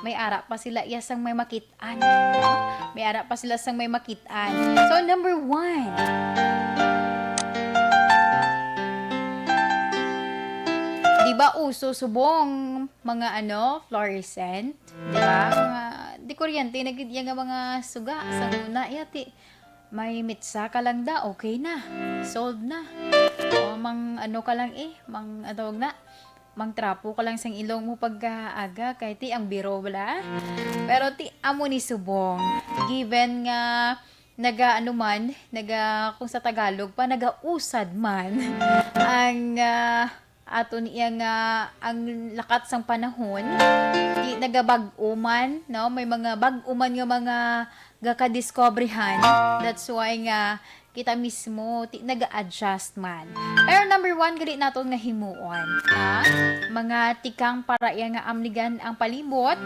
may ara pa sila iya sang may makit-an, no? May ara pa sila sang may makit-an. So, number one, di ba uso subong mga, ano, fluorescent? Di ba? Mga, di kuryente na gid iya nga mga suga. Sa una, iya ti, may mitsa ka lang da, okay na. Solved na. O, mang ano ka lang eh, mang, ano tawag na? Mang trapo ka lang sang ilong mo pagkaaga, kay ti ang biro, wala? Pero ti amo ni subong. Given nga naga, ano man, naga, kung sa Tagalog pa, nagausad man ang, ah, aton iya nga ang lakat sang panahon, di nagabag-o man, no? May mga bag-o man nga mga gakadiscoveryhan. That's why nga kita mismo ti naga-adjust man. Pero number one, gali naton nga himuon, ha? Mga tikang para iya nga amligan ang palibot.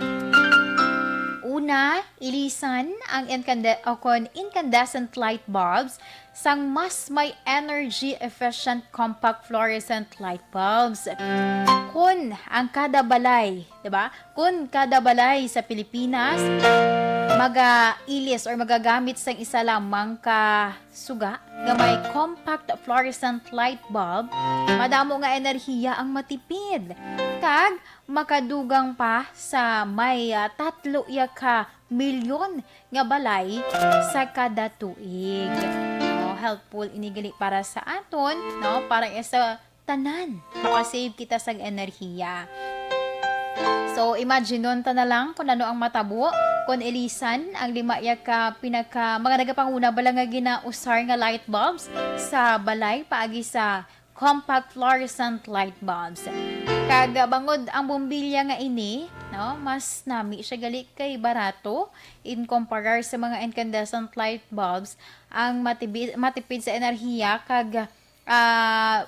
Una, ilisan ang incande-, o kon incandescent light bulbs sang mas may energy efficient compact fluorescent light bulbs. Kun ang kada balay, di ba? Kun kada balay sa Pilipinas magailis or magagamit sang isa lamang ka suga nga may compact fluorescent light bulb, madamo nga enerhiya ang matipid. Kag makadugang pa sa may, ah, tatlo ya ka milyon nga balay sa kada tuig. No, helpful ini gali para sa aton, no? Para iya sa tanan, makasave kita sang enerhiya. So, imaginon ta na lang kung ano ang matabo kung ilisan ang lima ya ka pinaka, mga nagapanguna bala nga ginausar nga light bulbs sa balay paagi sa compact fluorescent light bulbs. Kag bangod ang bombilya nga ini, no, mas nami siya gali kay barato in compare sa mga incandescent light bulbs, ang matibi-, matipid sa enerhiya kag, ah,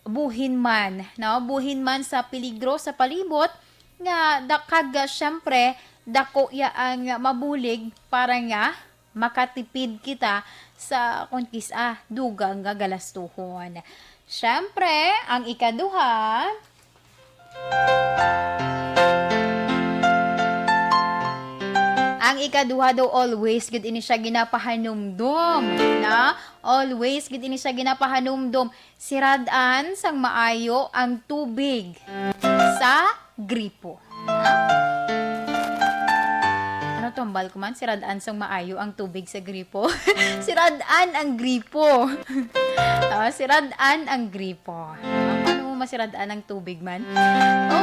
buhin man, no? Buhin man sa peligro sa palibot nga da-, kag, ah, syempre, dako ya ang mabulig para nga makatipid kita sa, kung kis-a, dugang nga galastuhon. Syempre, ang ikaduha, ang ikaduha daw, always gid ini siya ginapahanumdom, na? Always gid ini siya ginapahanumdom. Sirad-an sang maayo ang tubig sa gripo. Ha? Ano, tumbal ko man? Sirad-an sang maayo ang tubig sa gripo. Sirad-an ang gripo. Ah, sirad-an ang gripo. Ah, paano mo masirad-an ang tubig man?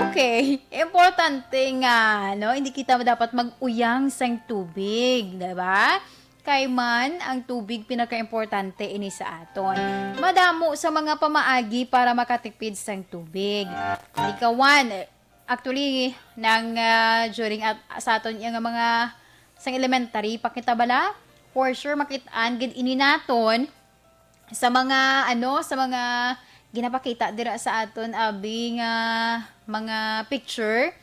Okay. Importante nga, no? Hindi kita dapat mag-uyang sang tubig, di ba? Kay man ang tubig pinakaimportante ini sa aton. Madamo sa mga pamaagi para makatipid sang tubig. Likawan, actually, nang, ah, during at, sa aton nga mga sang elementary pa kita bala, for sure makit-an gid ini naton sa mga, ano, sa mga ginapakita dira sa aton abi nga mga picture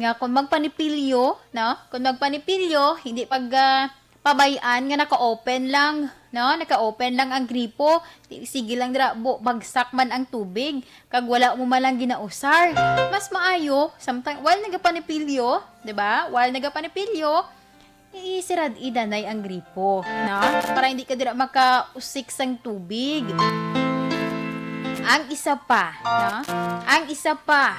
nga kung magpanipilyo, no? Kung magpanipilyo, hindi pag, ah, pabay-an nga naka-open lang, No, naka-open lang ang gripo. Ti-, sige lang dira, bu-, bagsak man ang tubig, kag wala mo man lang ginausar. Mas maayo, samtang, while nagapanipilyo, di ba? While nagapanipilyo, isirad-i danay ang gripo, no? Para hindi ka dira makausik sang tubig. Ang isa pa, no? Ang isa pa.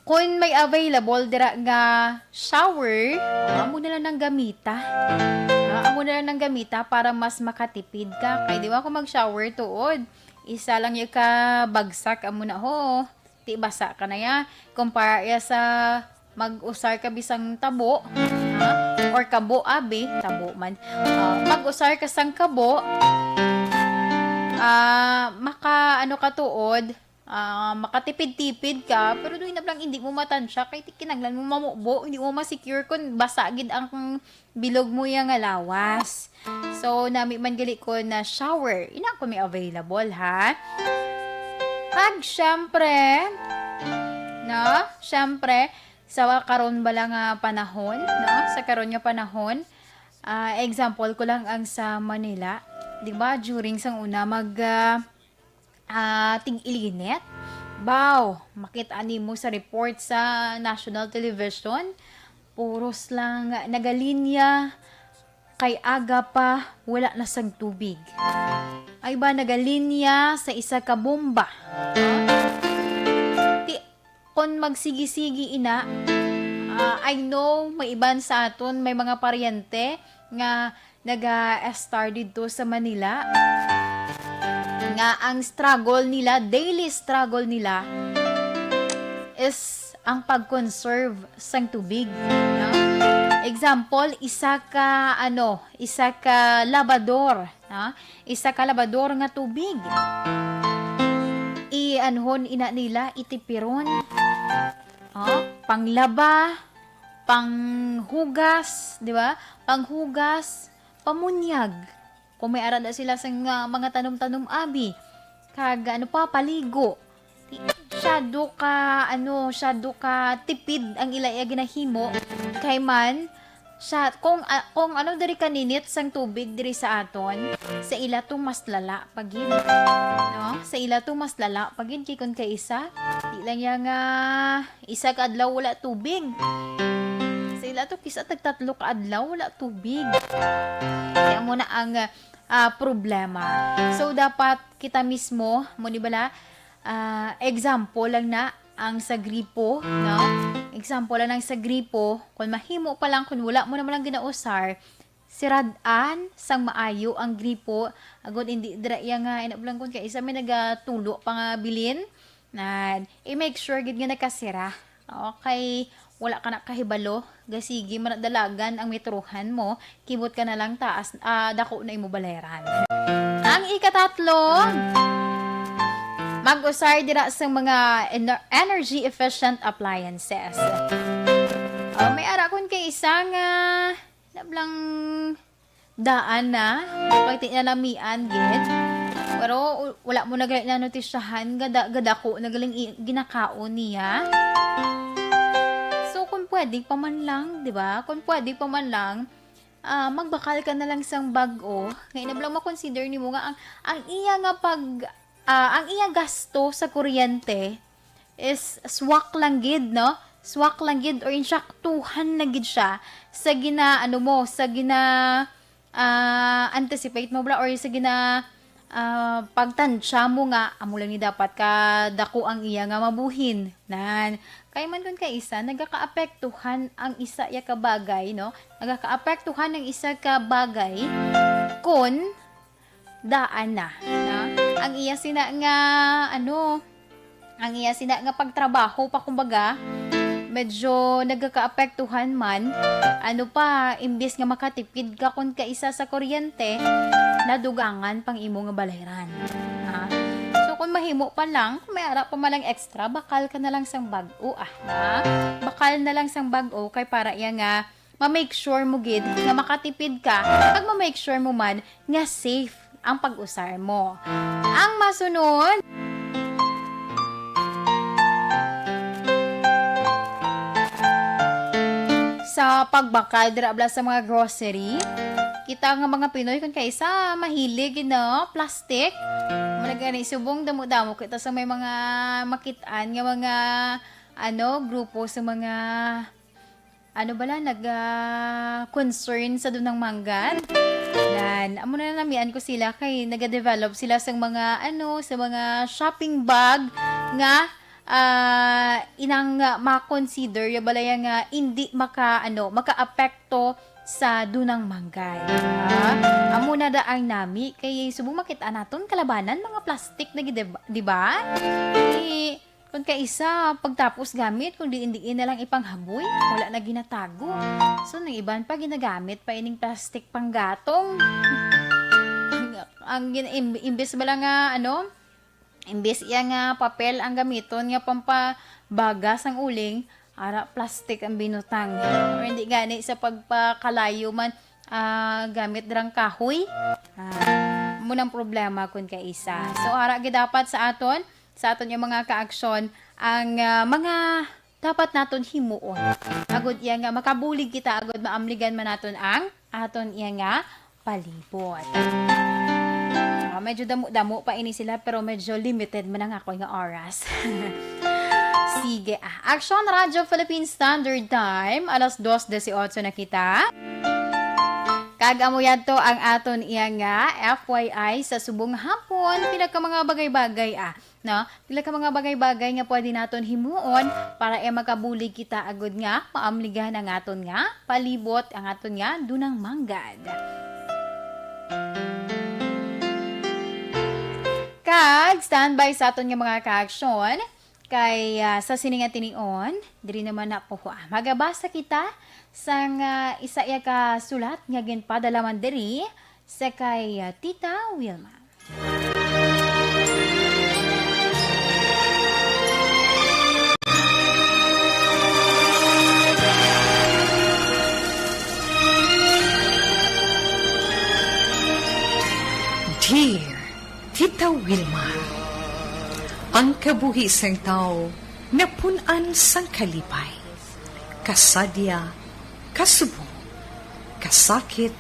Kung may available dira nga shower, amo na lang nang gamita. Ah, amo na lang nang gamita para mas makatipid ka. Kay di ba, kung mag-shower tuod, isa lang ya ka bagsak, amo na, ho. Ti basa ka na ya. Kumpara ya sa mag-usar ka bisang tabo, ha? Or kabo, abi, tabo man. Ah, mag-usar ka sang kabo, ah, maka, ano ka tuod, ah, makatipid-tipid ka, pero doy na lang hindi mo matansya, kay ti-, kinahanglan mo mamubo, hindi mo ma-secure kung basa gid ang bilog mo ya nga lawas. So, nami man gali ko na shower. Ina ko may available, ha? Pag, syempre, no? Syempre, sa karon bala nga panahon, no? Sa karon nga panahon, ah, example ko lang ang sa Manila. Di ba, during sang una mag, ah, ah, tig-ilinit. Baw, makita nimo sa report sa national television, puros lang nagalinya, kay aga pa, wala na sang tubig. Ay ba, nagalinya sa isa ka bomba. Ah? Ti-, kon magsigi-sigi ina, ah, I know may iban sa aton, may mga paryente nga naga-estar didto sa Manila, nga ang struggle nila, daily struggle nila, is ang pag-conserve sang tubig, no? Example, isa ka, ano, isa ka labador, no? Isa ka labador nga tubig. I-anhon ina nila, itipiron. Oh, panglaba, panghugas, di ba? Panghugas, pamunyag. Kung may ara na sila sa nga mga tanom-tanom, abi, kag ano pa, paligo. Ti-, syado ka, ano, syado ka tipid ang ila iya ginahimo. Kay man, siya, kung, ah, kung ano diri kaninit sang tubig diri sa aton, sa ila to mas lala pa gid. No? Sa ila to mas lala pa gid, kay kung kaisa, di lang iya nga isa ka adlaw wala tubig. Sa ila to, kisa tagtatlo ka adlaw wala tubig. Kaya mo na ang, ah, problema. So, dapat kita mismo, mo ni bala, ah, example lang na ang sa gripo, no? Example lang ang sa gripo, kung mahimo pa lang, kung wala mo naman lang ginausar, sirad-an sang maayo ang gripo, agod hindi dira iya nga, ina lang kung kaisa may nagatulo pa nga bilin, na i-make sure gid nga nakasira. Okay, wala ka na kahibalo, gasigi man na dalagan ang metrohan mo, kibot ka na lang taas, ah, dako na imo baleran. Ang ikatatlo, mag-usar dira sa mga ener-, energy efficient appliances. Oh, may ara kun kay isa nga nablang daan na, pagti na lamian gid. Pero u-, wala mo na gali na notisyahan, gada-, gadako na galing i-, ginakaon niya. So, kung pwede pa man lang, di ba? Kung pwede pa man lang, ah, magbakal ka na lang sang bag-o. Nga inablang ma-consider nimo nga ang, ang iya nga pag, ah, ang iya gasto sa kuryente is swak lang gid, no? Swak lang gid or insaktuhan lang gid siya sa gina-, ano mo, sa gina-, ah, anticipate mo bala or sa gina-, ah, pagtansya mo nga amo lang ni dapat ka dako ang iya nga mabuhin. Nan, kay man kun kay isa, nagakaapektuhan ang isa ya ka bagay, no? Nagakaapektuhan ang isa ka bagay kun daan na, no? Ang iya sina nga, ano, ang iya sina nga pagtrabaho pa, kumbaga, medyo nagakaapektuhan man. Ano pa, imbis nga makatipid ka kun kaisa sa kuryente, nadugangan pang imo nga balayran. Ha? So, kung mahimo pa lang, kung may ara pa man lang extra, bakal ka na lang sang bag-o, ah, na? Bakal na lang sang bag-o, kay para iya nga ma-make sure mo gid nga makatipid ka, kag ma-make sure mo man nga safe ang pag-usar mo. Ang masunod, Sa pagbakal dira bala sa mga grocery, kita nga mga Pinoy kon kaisa mahilig, no, plastic. Mao na gani, subong damo-damo kita sa may mga makit-an nga mga, ano, grupo sa mga, ano bala, nag, ah, concern sa dunang manggad. Nan, amo na, namian ko sila kay nagadevelop sila sa mga, ano, sa mga shopping bag nga ah, inang, ah, ma-consider ya balaya nga indi maka, ano, makaapekto sa dunang manggad. Ah, amo na da ang nami kay subong makita naton kalabanan mga plastic na gid, di ba? Eh, kung kaisa, pagtapos gamit, kung diin-diin na lang ipanghaboy, wala na ginatago. So, nang iban pa, ginagamit pa ining plastic panggatong. Ang gin-, im-, imbes bala nga, ano, Imbes iya nga papel ang gamiton nga pampabaga sang uling, ara plastic ang binutang. Or hindi gani sa pagpakalayo man, ah, gamit drang kahoy. Ah, amo nang problema kun kaisa. So, ara gid dapat sa aton, sa aton yung mga kaaksyon, ang, ah, mga dapat naton himuon. Agod iya nga makabulig kita, agod maamligan man naton ang aton iya nga palibot. Ah, medyo damo-damo pa ini sila, pero medyo limited man ang ako nga oras. Sige, ah. Action Radio Philippine Standard Time, alas dos dieciocho na kita. Kag amo yadto ang aton iya nga F Y I sa subong hapon, pila ka mga bagay-bagay, ah. No? Pila ka mga bagay-bagay nga pwede naton himuon para, eh, makabulig kita agud nga maamligan ang aton nga palibot, ang aton nga dunang manggad. Kag standby sa aton nga mga kaaksyon, kay, ah, sa sini nga tinion, diri naman na po, ah, magabasa kita sang, ah, isa iya ka sulat nga ginpadala man diri sa kay, ah, Tita Wilma. Dear Tita Wilma, ang kabuhi sang tawo napun-an sang kalipay, kasadya, kasubong, kasakit,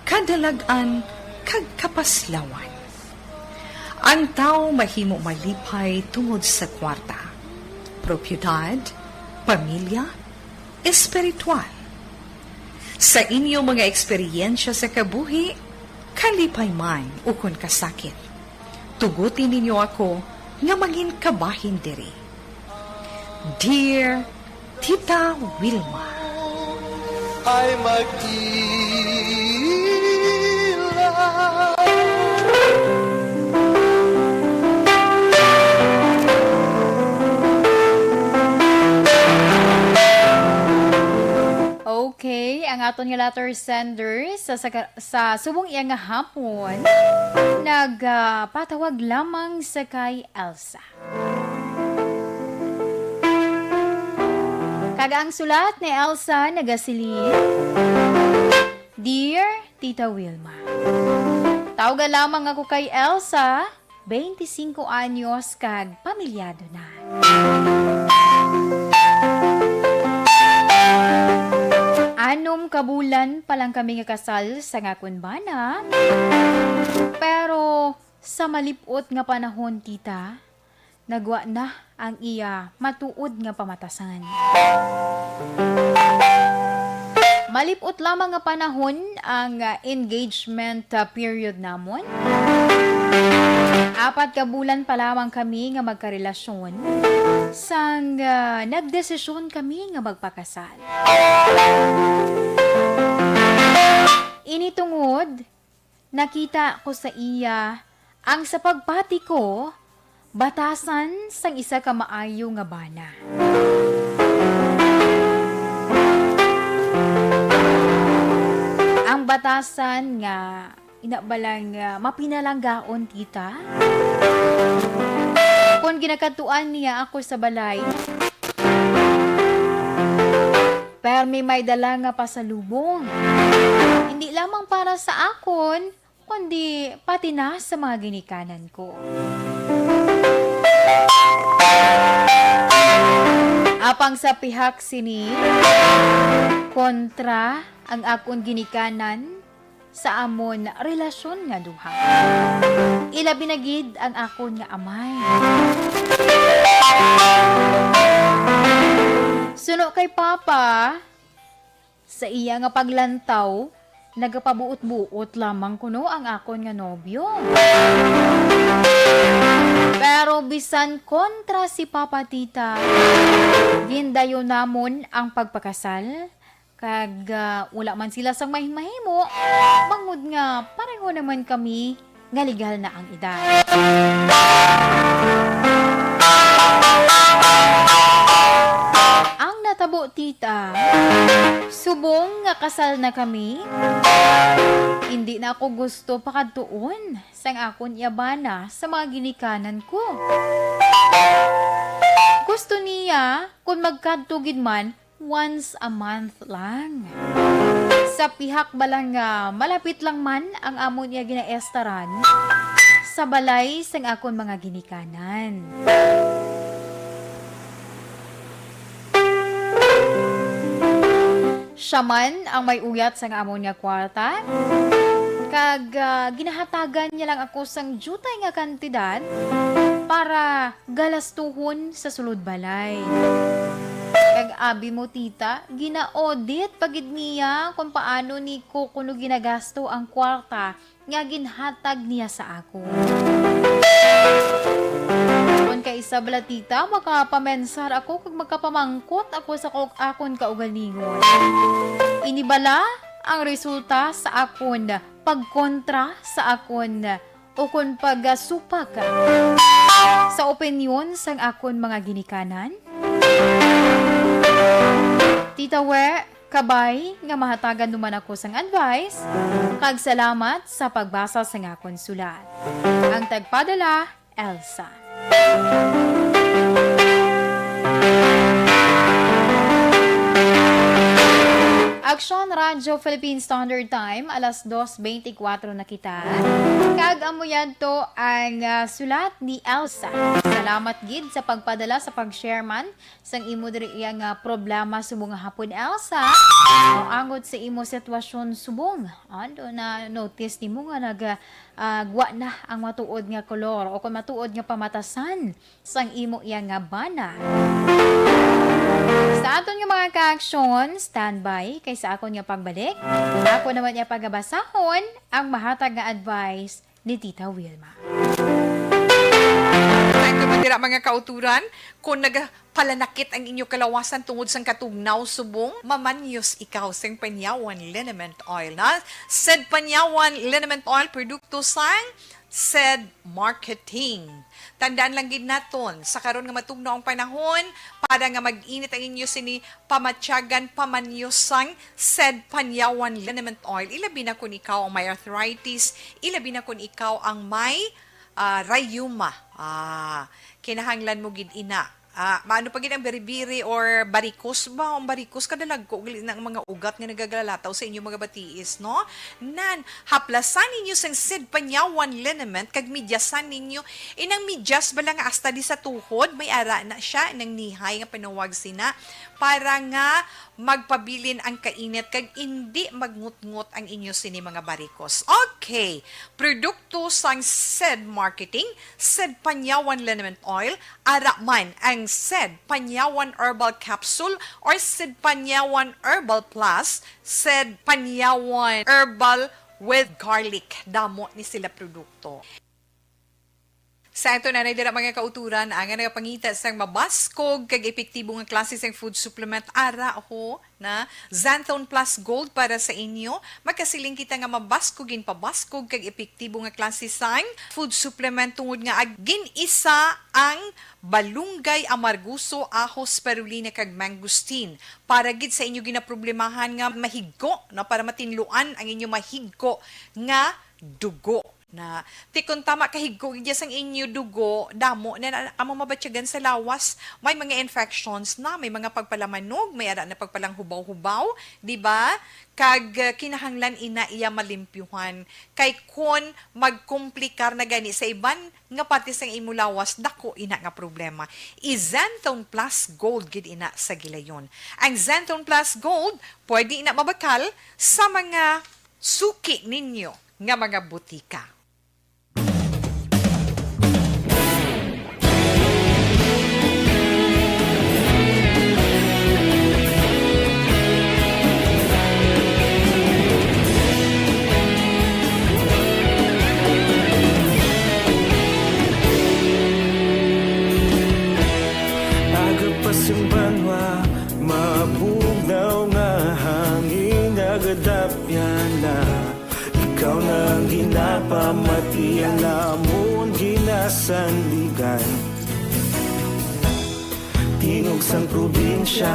kadalag-an, kag kapaslawan. Ang tawo mahimo malipay tungod sa kwarta, propiedad, pamilya, espiritual. Sa inyo mga eksperyensya sa kabuhi, kalipay man ukon kasakit, tuguti ninyo ako nga mangin kabahin diri. Dear Tita Wilma. Ay mag-ila. Okay, ang aton nga letter sender sa, sa, sa subong iya nga hapon, nagpatawag lamang sa kay Elsa. Kag ang sulat ni Elsa nagasiling, Dear Tita Wilma, tawga lamang ako kay Elsa, twenty-cinco anyos kag pamilyado na. Anom ka bulan pa lang kami nga kasal sang akon bana, pero sa malip-ot nga panahon, tita, nagwa na ang iya matuod nga pamatasan. Malip-ot lamang nga panahon ang, ah, engagement, ah, period namon. Apat ka bulan pa lamang kami nga magkarelasyon sang, ah, nagdesisyon kami nga magpakasal. Ini tungod nakita ko sa iya ang sa pagpati ko batasan sang isa ka maayo nga bana. Ang batasan nga ina bala nga mapinalanggaon, tita? Kon ginakadtuan niya ako sa balay, permi may dala nga pasalubong. Hindi lamang para sa akon, kundi pati na sa mga ginikanan ko. Apang sa pihak sini, kontra ang akon ginikanan sa amon relasyon nga duha. Ilabi na gid ang akon nga amay. Suno kay Papa, sa iya nga paglantaw, nagapabuot-buot lamang kuno ang akon nga nobyo. Pero bisan kontra si Papa, Tita, gindayon namon ang pagpakasal, kag, ah, wala man sila sang mahimo, bangod nga pareho naman kami nga legal na ang edad. Ang natabo, Tita, subong nga kasal na kami, hindi na ako gusto pakadtuon sang akon iya bana sa mga ginikanan ko. Gusto niya, kung magkadto gid man, once a month lang. Sa pihak bala nga malapit lang man ang amon iya ginaestaran sa balay sang akon mga ginikanan. Siya man ang may uyat sang amon nga kwarta, kag, ah, ginahatagan niya lang ako sang diutay nga kantidad para galastuhon sa sulod balay. Kag abi mo, Tita, gina-audit pa gid niya kung paano ni ko kuno ginagasto ang kwarta nga ginhatag niya sa akon. Kon kaisa bala, Tita, makapamensar ako kag makapamangkot ako sa kog-, akon kaugalingon. Ini bala ang resulta sa akon pagkontra sa akon o kon pagasupak sa opinyon sang akon mga ginikanan? Tita We, kabay nga mahatagan mo man ako sang advice, kag salamat sa pagbasa sang akon sulat. Ang tagpadala, Elsa. Aksyon Radyo Philippine Standard Time, alas dos beintikwatro na kita. Kag amo yadto ang, ah, sulat ni Elsa. Salamat gid sa pagpadala, sa pag-share man sang imo diri iya nga problema subong nga hapon, Elsa. O angot sa imo sitwasyon subong, ano, na-notice nimo nga nag, ah, gwa na ang matuod nga kolor o kon matuod nga pamatasan sang imo iya nga bana. Sa aton nga mga ka-aksyon, standby kay sa akon nga pagbalik, ako naman iya pagabasahon ang mahatag nga advice ni Tita Wilma. Thank you, mga kauturan. Kung nagapalanakit ang inyo kalawasan tungod sang katugnaw subong, mamanyos ikaw sing Panyawan Liniment Oil, na Sed Panyawan Liniment Oil, produkto sang Sed Marketing. Tandaan lang gid naton, sa karon nga matugnaw ang panahon, para nga mag-init ang inyo sini pamatyagan, pamanyos sang Sed Panyawan Liniment Oil. Ilabi na kung ikaw ang may arthritis, ilabi na kung ikaw ang may, ah, rayuma. Ah, kinahanglan mo gid ina. Ah, maano pa gid ang biri-biri or barikos ba? Ang barikos, kadalagko gali na ang mga ugat nga nagagalataw sa inyo mga batiis, no? Nan, haplasan ninyo sang Sed Panyawan Liniment kag midyasan ninyo. Inang midyas bala nga hasta di sa tuhod, may ara na siya, inang nihay nga panawag sina, para nga magpabilin ang kainit kag indi magnutngot ang inyo sini mga barikos. Okay, produkto sang Sed Marketing, Sed Panyawan Liniment Oil, ara man ang Sed Panyawan Herbal Capsule or Sed Panyawan Herbal Plus, Sed Panyawan Herbal with Garlic. Damo ni sila produkto. Sa ato na dira, mga kauturan, ang nagapangita sang mabaskog kag epektibo nga klase sang food supplement, ara ho na Xanthone Plus Gold para sa inyo. Magkasiling kita nga mabaskog, ginpabaskog kag epektibo nga klase sang food supplement tungod nga ag-, gin-isa ang balunggay, amargoso, ahos, spirulina kag mangosteen para gid sa inyo ginaproblemahan nga mahigko, no, para matinluan ang inyo mahigko nga dugo. Na, ti kon tama kahigko gid sang inyo dugo, damo na, na kamo mabatyagan sa lawas. May mga infections na, may mga pagpalamanog, may ara na pagpalanghubaw-hubaw, di ba? Kag, uh, kinahanglan ina iya malimpyuhan. Kay kon magkomplikar na gani sa iban nga parte sang imo lawas, dako ina nga problema. I-Xanthone Plus Gold gid ina sa gilayon. Ang Xanthone Plus Gold pwede ina mabakal sa mga suki ninyo nga mga butika. Aga pa sing banwa, mabugnaw nga hangin, nagadapyan na. Ikaw na ang ginapamati, ang namon ginasandigan. Tingog sang probinsya,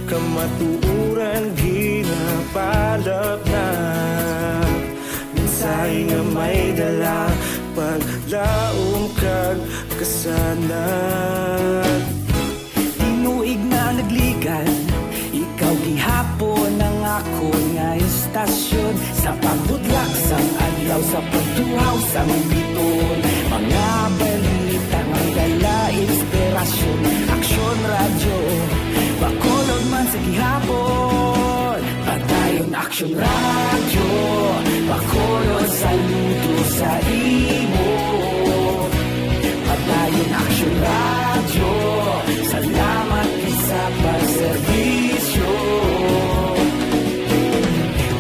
kamatuoran ginapalapnag. Mensahe nga may dala, paglaom kag kasanag. Tinuig na nagligan, ikaw gihapon ang akon nga istasyon. Sa pagbutlak sang adlaw, sa pagtuhaw sang biton, mga balita nga may dala inspirasyon. Aksyon Radyo, Bacolod man sa gihapon. Padayon Aksyon Radyo, Bacolod, saludo sa imo. Padayon Aksyon Radyo, salamat gid sa pagserbisyo.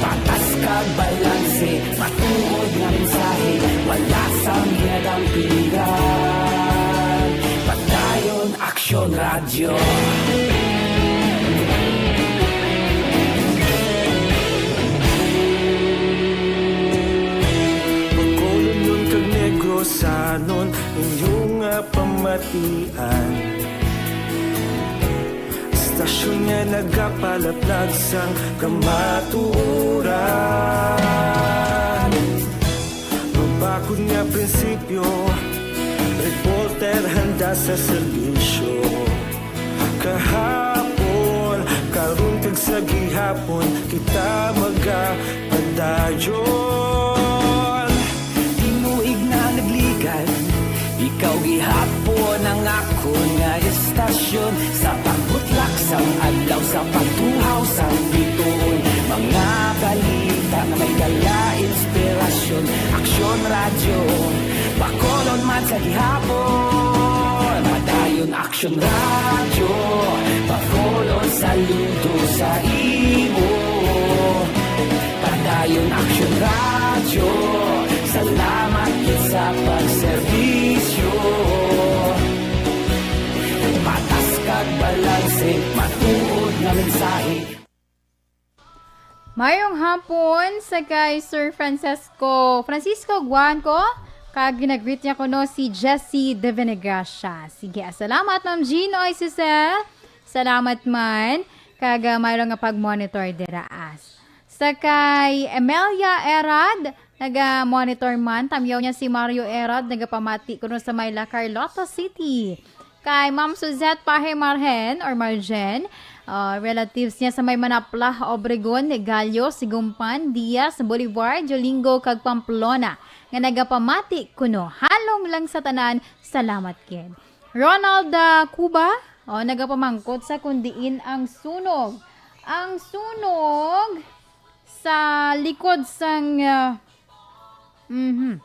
Patas kag balanse, matuod nga mensahe, wala sang ginadampigan. Padayon Aksyon Radyo. Bacolodnon kag Negrosanon, inyo nga pamatian. Istasyon nga nagapalaplag sang kamatuoran. Mabakod nga prinsipyo, reporter handa sa serbisyo. Kahapon, karon kag sa gihapon, kita magapadayon. Tinuig na nagligan, ikaw gihapon ang akon nga istasyon. Sa pagbutlak sang adlaw, sa pagtuhaw sang bituon, mga balita nga may dala inspirasyon. Aksyon Radyo, Bacolod man sa gihapon. Padayon Aksyon Radyo, Bacolod, saludo sa imo. Padayon Aksyon Radyo, salamat gid sa pagserbisyo. Patas kag balanse, matuod nga mensahe. Mayong hapon sa kay Sir Francisco, Francisco Guanco, kag ginagreet niya kuno si Jessie de Venegracia. Sige, salamat, Ma'am Jean. Oy, Cecil, salamat man. Kag, ah, mayroon nga pag-monitor dira as. Sa kay Emelia Erad, naga-monitor man. Tamyaw niya si Mario Erad, nagapamati kuno sa may La Carlota City. Kay Ma'am Suzette Pahe Marhen or Marjen, ah, relatives niya sa may Manapla, Obregon, Gallo, Sigumpan, Diaz, Bolivar, Jolingo, kag Pamplona, nga nagapamati kuno. Halong lang sa tanan, salamat gid. Ronald, ah, Cuba, oh, nagapamangkot sa kun diin ang sunog. Ang sunog sa likod sang, ah, mhm.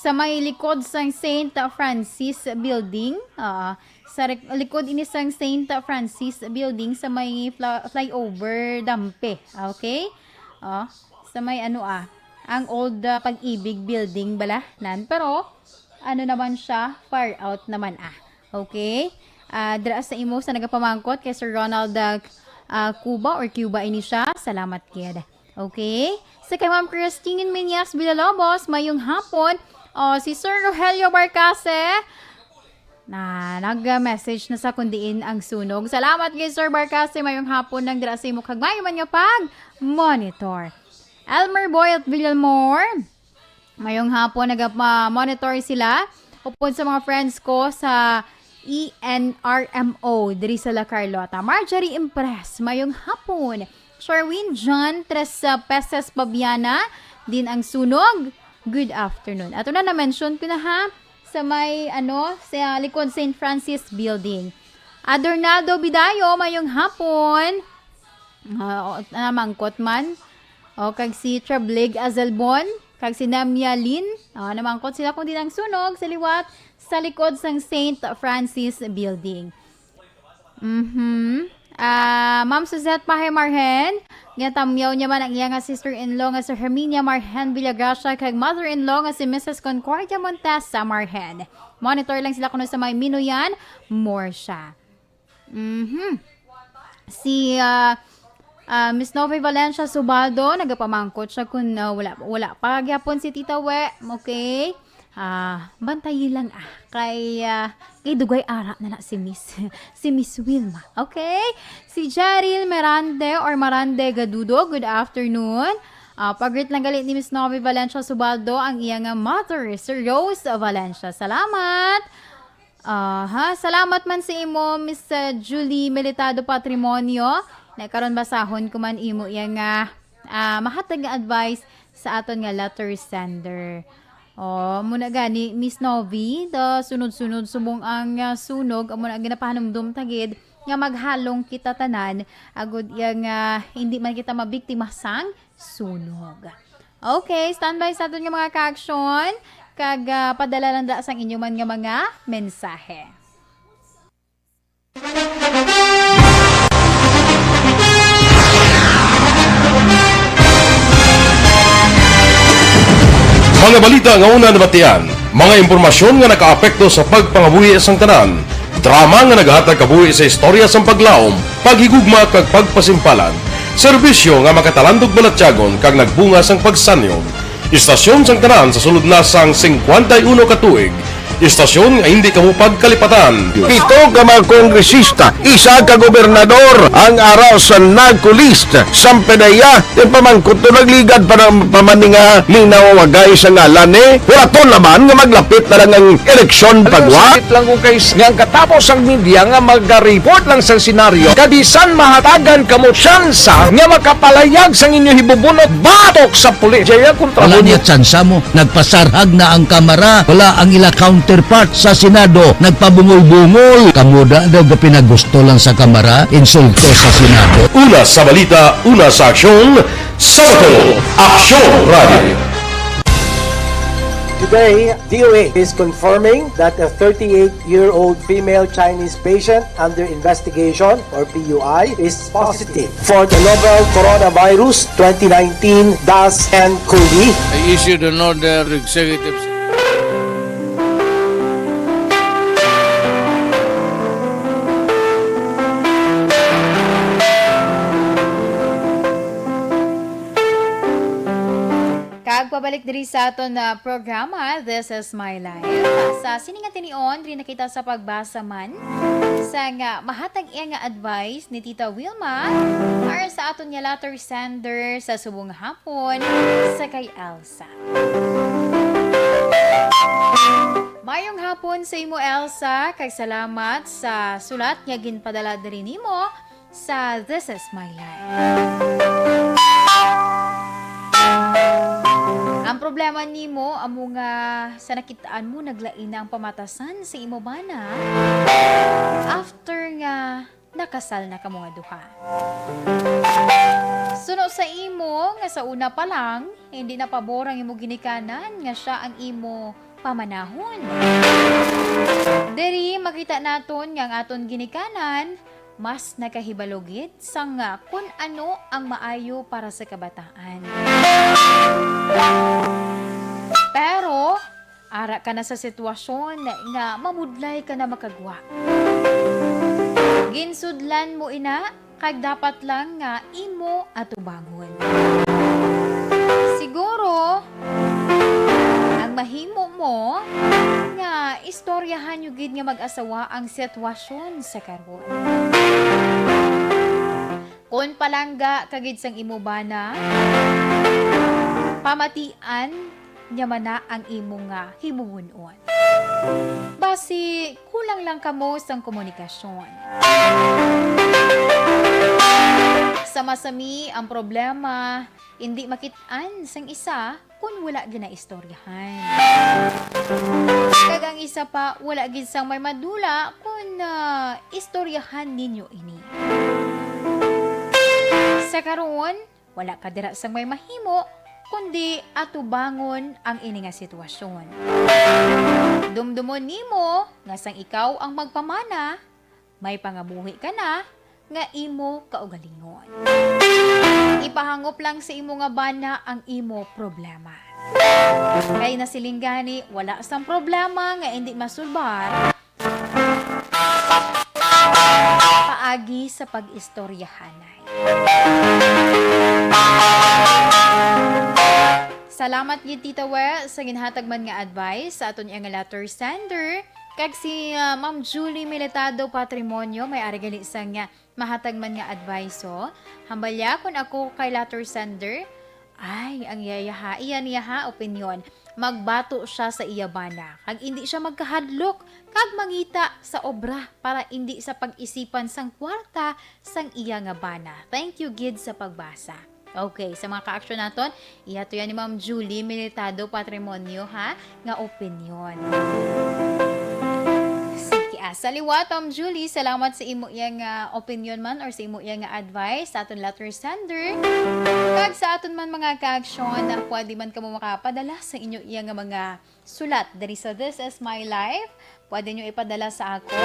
Sa may likod sang Saint Francis Building, ah, sa rek-, likod ini sang Saint Francis Building sa may fla-, flyover Dampe, okay? Oh, sa may ano, ah, ang old, ah, Pag-ibig Building bala nan, pero ano naman siya, far out naman, ah. Okay? Ah, dira sa imo sa nagapamangkot kay Sir Ronald, ah, ah, Cuba or Cuba ini siya. Salamat gid. Okay? Sa kay Ma'am Christine Minyas Villalobos, mayong hapon. Oh, si Sir Rogelio Barcase, na nag-message na sa kun diin ang sunog. Salamat kay Sir Barcase, mayong hapon lang dira sa imo kag maayo man nga pag-monitor. Elmer Boyet Villamor, Mayong hapon, nagapa-monitor sila. Upod sa mga friends ko sa E N R M O diri sa La Carlota. Marjorie Impress, mayong hapon. Sherwin John, Tres ah, Peces Pabiana, din ang sunog. Good afternoon. Ato na, na-mention ko na ha, sa may, ano, sa likod Saint Francis Building. Adornado Bidayo, mayong hapon. Ah, o, namangkot man. O, kag si Treblig Azelbon, kag si Namia Lin. Ah, namangkot sila kung din ang sunog sa liwat sa likod sang Saint Francis Building. Mhm. Ah, Ma'am Suzette Pahay Marhen, ginatamyaw niya man ang iya nga sister-in-law nga si Herminia Marhen Villagracia kag mother-in-law nga si Missus Concordia Montesa Marhen. Monitor lang sila kuno sa may Minuyan, Murcia. Mhm. Si, ah, ah, Miss Novi Valencia Subaldo, nagapamangkot siya kung, ah, wala, wala pa gyapon si Tita We. Okay? Ah, bantayi lang, ah. Kay, ah, kay dugay ara na na si Miss, si Miss Wilma. Okay? Si Jaril Merande or Marande Gadudo, good afternoon. Ah, pag-greet lang gali ni Miss Novi Valencia Subaldo ang iya nga mother, si Rose Valencia. Salamat. Aha, salamat man sa imo, Miss, uh, Julie Militado Patrimonio. Na karon basahon ko man imo iya nga, ah, mahatag nga advice sa aton nga letter sender. Oh, muna gani, Miss Novi, the sunod-sunod subong ang, ah, sunog, amo na ginapahanumdom ta gid nga maghalong kita tanan agud iya nga hindi man kita mabiktima sang sunog. Okay, standby sa aton nga mga ka-aksyon, kag, ah, padala lang da sang inyo man nga mga mensahe. Mga balita nga una nabatian, mga impormasyon nga nakaapekto sa pagpangabuhi sang tanan, drama nga naghatag kabuhi sa istorya sang paglaom, paghigugma kag pagpasimpalan, serbisyo nga makatalandog balatyagon kag nagbunga sang pagsanyon. Istasyon sang tanan sa sulod na sang singkwenta y uno ka tuig. Istasyon nga hindi kamo pagkalipatan. Pito ka mga kongresista, isa ka gobernador ang ara sa NAGCO list. Sampe na iya, ti pamangkot to nagligad pa ng pamaninga linawagay sa ngalan ni. Wala to naman nga maglapit na lang ang eleksyon pagwa. Sakit lang kung kay nga ang katapos ang media nga magareport lang sa senaryo. Kabisan mahatagan kamo tsansa nga makapalayag sang inyo hibubunot batok sa pulis. Jaya kontra Wala niya tsansa mo. Nagpasarhag na ang Kamara. Wala ang ila counterpart sa Senado. Nagpabungol-bungol. Kamo da daw gapinagusto lang sa Kamara, insulto sa Senado. Una sa balita, una sa aksyon, sa Bato, Aksyon Radio. Today, D O A is confirming that a thirty-eight-year-old female Chinese patient under investigation, or P U I, is positive for the novel coronavirus twenty nineteen dash N cov. I issued an order to executives. Kag pabalik diri sa aton nga programa, This is My Life. Sa sini nga tinion, diri na kita sa pagbasa man sa nga mahatag iya nga advice ni Tita Wilma para sa aton nga letter sender sa subong hapon sa kay Elsa. Mayong hapon sa imo, Elsa, kag salamat sa sulat nga ginpadala diri nimo sa This Is My Life. Ang problema nimo amo nga sa nakitaan mo naglain na ang pamatasan sa imo bana after nga nakasal na kamo nga duha. Suno sa imo nga sa una pa lang, hindi na pabor ang imo ginikanan nga siya ang imo pamanahon. Diri makita naton nga ang aton ginikanan mas nakahibalo gid sang, ah, kun ano ang maayo para sa kabataan. Pero ara ka na sa sitwasyon nga mamudlay ka na makagwa. Ginsudlan mo ina kag dapat lang nga imo atubangon. Siguro, ang mahimo mo nga istoryahan niyo gid nga mag-asawa ang sitwasyon sa karon. Kon palangga ka gid sang imo bana, pamatian niya man na ang imo nga himuon-on. Basi, kulang lang kamo sang komunikasyon. Sa masami, ang problema, hindi makit-an sang isa kon wala ginaistoryahan. Kag ang isa pa, wala gid sang may madula kon, ah, istoryahan ninyo ini. Sa karon, wala ka dira sang may mahimo, kundi atubangon ang ini nga sitwasyon. Dumdumon nimo nga sang ikaw ang magpamana, may pangabuhi ka na nga imo kaugalingon. Ipahangop lang sa imo nga bana ang imo problema. Kay nasiling gani, wala sang problema nga indi masulbar paagi sa pag-istoryahanay. Salamat gid, Tita We, sa ginhatag man nga advice sa aton iya nga letter sender. Kag si, ah, Ma'am Julie Militado Patrimonio may ari gali sang, ah, mahatag man nga advice, oh. Hambalya, kun ako kay letter sender, ay, ang iya, iya ha, iya niya ha, opinyon. Magbato siya sa iya bana, kag indi siya magkahadlok, kag mangita sa obra para indi sa pag-isipan sang kwarta sang iya nga bana. Thank you gid sa pagbasa. Okay, sa mga ka-aksyon naton, iya to yan ni Ma'am Julie Militado Patrimonio, ha, nga opinyon. Sige, ah, sa liwat, Ma'am Julie, salamat sa imo iya nga opinyon man or sa imo iya nga advice sa aton letter sender. Kag sa aton man mga ka-aksyon, ah, pwede man kamo makapadala sa inyo iya nga mga sulat diri sa This Is My Life. Pwede nyo ipadala sa akon.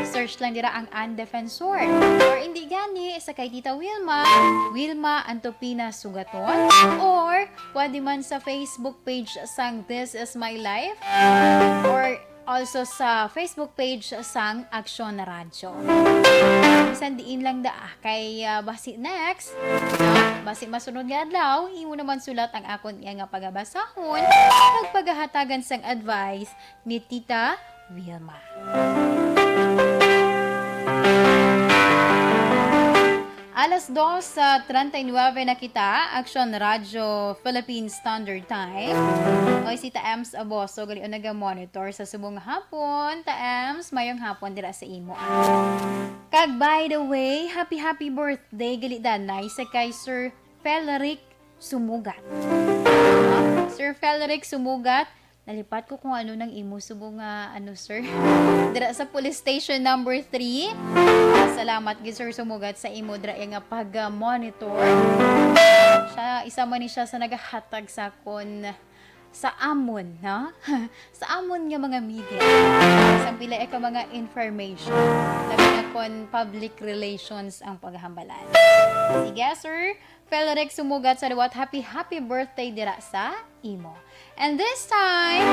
Search lang dira ang Ann Defensor. Or hindi gani, sa kay Tita Wilma, Wilma Antopina Sugaton. Or pwede man sa Facebook page sang This Is My Life. Or also sa Facebook page sang Aksyon Radyo. Bisan diin lang da, kay, ah, basi next, no? Basi masunod nga adlaw, imo naman sulat ang akon iya nga pagabasahon kag pagahatagan sang advice ni Tita Vilma. Alas dos sa treinta y nueve na kita, Aksyon Radyo Philippine Standard Time. Oy, si Taems Aboso, gali o naga-monitor sa subong hapon. Taems, mayong hapon dira sa imo. Kag by the way, happy, happy birthday, gali danay sa kay Sir Felric Sumugat. Sir Felric Sumugat, nalipat ko kung ano nang imo subong nga, ano, sir. Dira sa police station number three. Ah, salamat gid, Sir Sumugat, sa imo dira nga pag-monitor. Siya, isa man ni siya sa nagahatag sa akon, sa amon, no? Sa amon nga mga media. Sa pila ka mga information. Labi na kon public relations ang paghambalan. Sige, Sir Felric Sumugat, sa liwat, happy, happy birthday dira sa imo. And this time,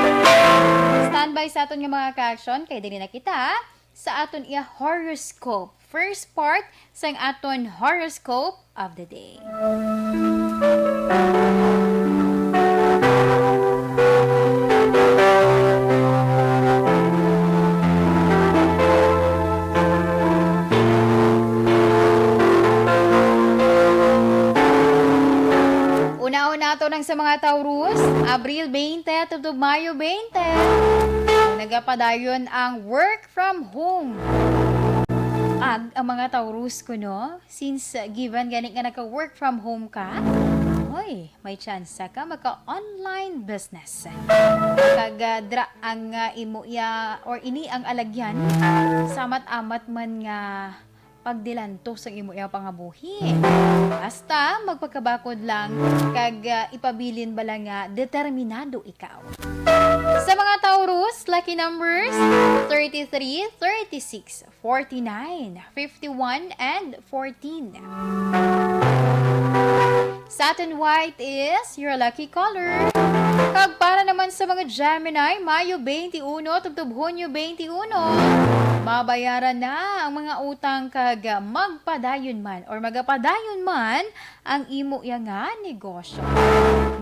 standby sa aton nga mga ka-aksyon, kay diri na kita sa aton iya horoscope. First part sang aton horoscope of the day. Unahon nato nang sa mga Taurus, Abril twenty tubtob Mayo twenty. Nagapadayon ang work from home. Ag ang mga Taurus kuno, since, uh, given gani nga naka-work from home ka, oy, may tsansa ka maka-online business. Kag, uh, dra ang, uh, imo iya or ini ang alagyan sa amat-amat man nga pagdilanto sa imo iya pangabuhi. Basta magpakabakod lang kag, uh, ipabilin bala nga determinado ikaw. Sa mga Taurus, lucky numbers, thirty-three, thirty-six, forty-nine, fifty-one, and fourteen. Satin white is your lucky color. Kag para naman sa mga Gemini, Mayo twenty-one tubtob Hunyo twenty-one, mabayaran na ang mga utang kag magpadayon man or magapadayon man ang imo iya nga negosyo.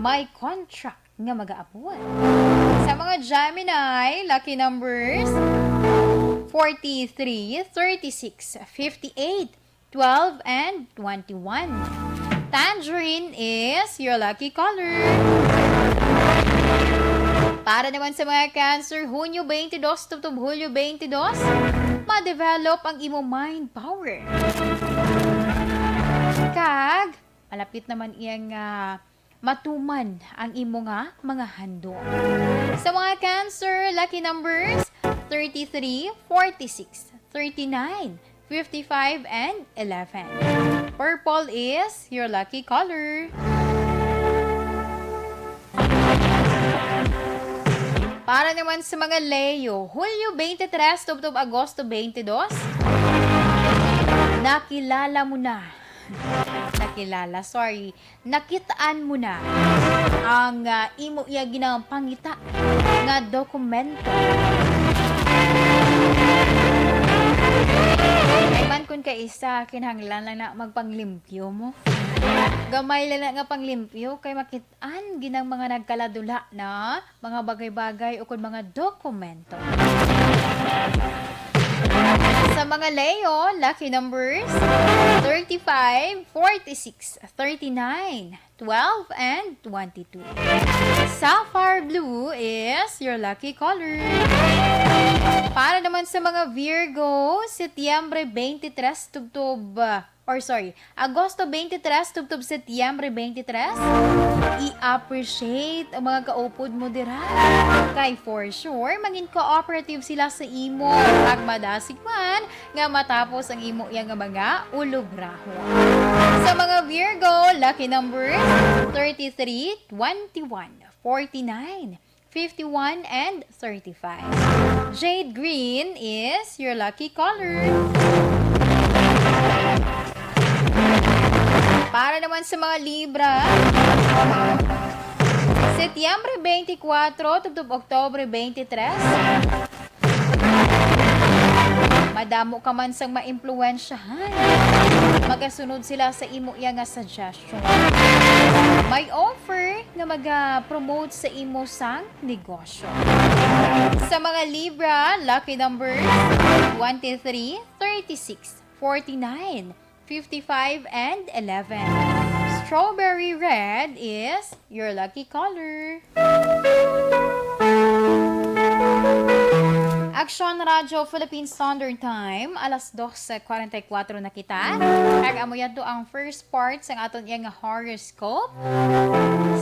May contract nga magaabot. Sa mga Gemini, lucky numbers, forty-three, thirty-six, fifty-eight, twelve, and twenty-one. Tangerine is your lucky color. Para naman sa mga Cancer, Hunyo twenty-two tubtob Hulyo twenty-two, ma-develop ang imo mind power. Kag malapit naman iya nga matuman ang imo nga mga handom. Sa mga Cancer, lucky numbers thirty-three, forty-six, thirty-nine, fifty-five, and eleven. Purple is your lucky color. Para naman sa mga Leo, Hulyo twenty-three tubtob Agosto twenty-two, nakilala mo na. Nakilala, sorry. Nakit-an mo na ang, ah, imo iya ginapangita nga dokumento. Kay man kun kay isa, kinahanglan lang na magpanglimpyo mo. Gamay lang na nga panglimpyo kay makit-an ginang mga nagkaladula na mga bagay-bagay ukon mga dokumento. Sa mga Leo, lucky numbers thirty-five, forty-six, thirty-nine, twelve, and twenty-two. Sapphire blue is your lucky color. Para naman sa mga Virgo, Setyembre twenty-three tubtob, ah, or sorry, Agosto twenty-three tubtob Setyembre twenty-three, i-appreciate ang mga kaupod mo dira. Kay for sure, mangin cooperative sila sa imo. Kag madasig man nga matapos ang imo iya nga mga ulobrahon. Sa mga Virgo, lucky numbers thirty-three, twenty-one, forty-nine, fifty-one, and thirty-five. Jade green is your lucky color. Para naman sa mga Libra, Setyembre twenty-four tubtob Oktobre twenty-three, madamo ka man sang maimpluwensyahan. Magasunod sila sa imo iya nga suggestion. May offer nga maga-promote sa imo sang negosyo. Sa mga Libra, lucky numbers twenty-three, thirty-six, forty-nine, fifty-five, and eleven. Strawberry red is your lucky color. Aksyon Radyo Philippine Standard Time, alas dos kwarenta y kuatro na kita. Kag amo yadto ang first part sang aton iya nga horoscope.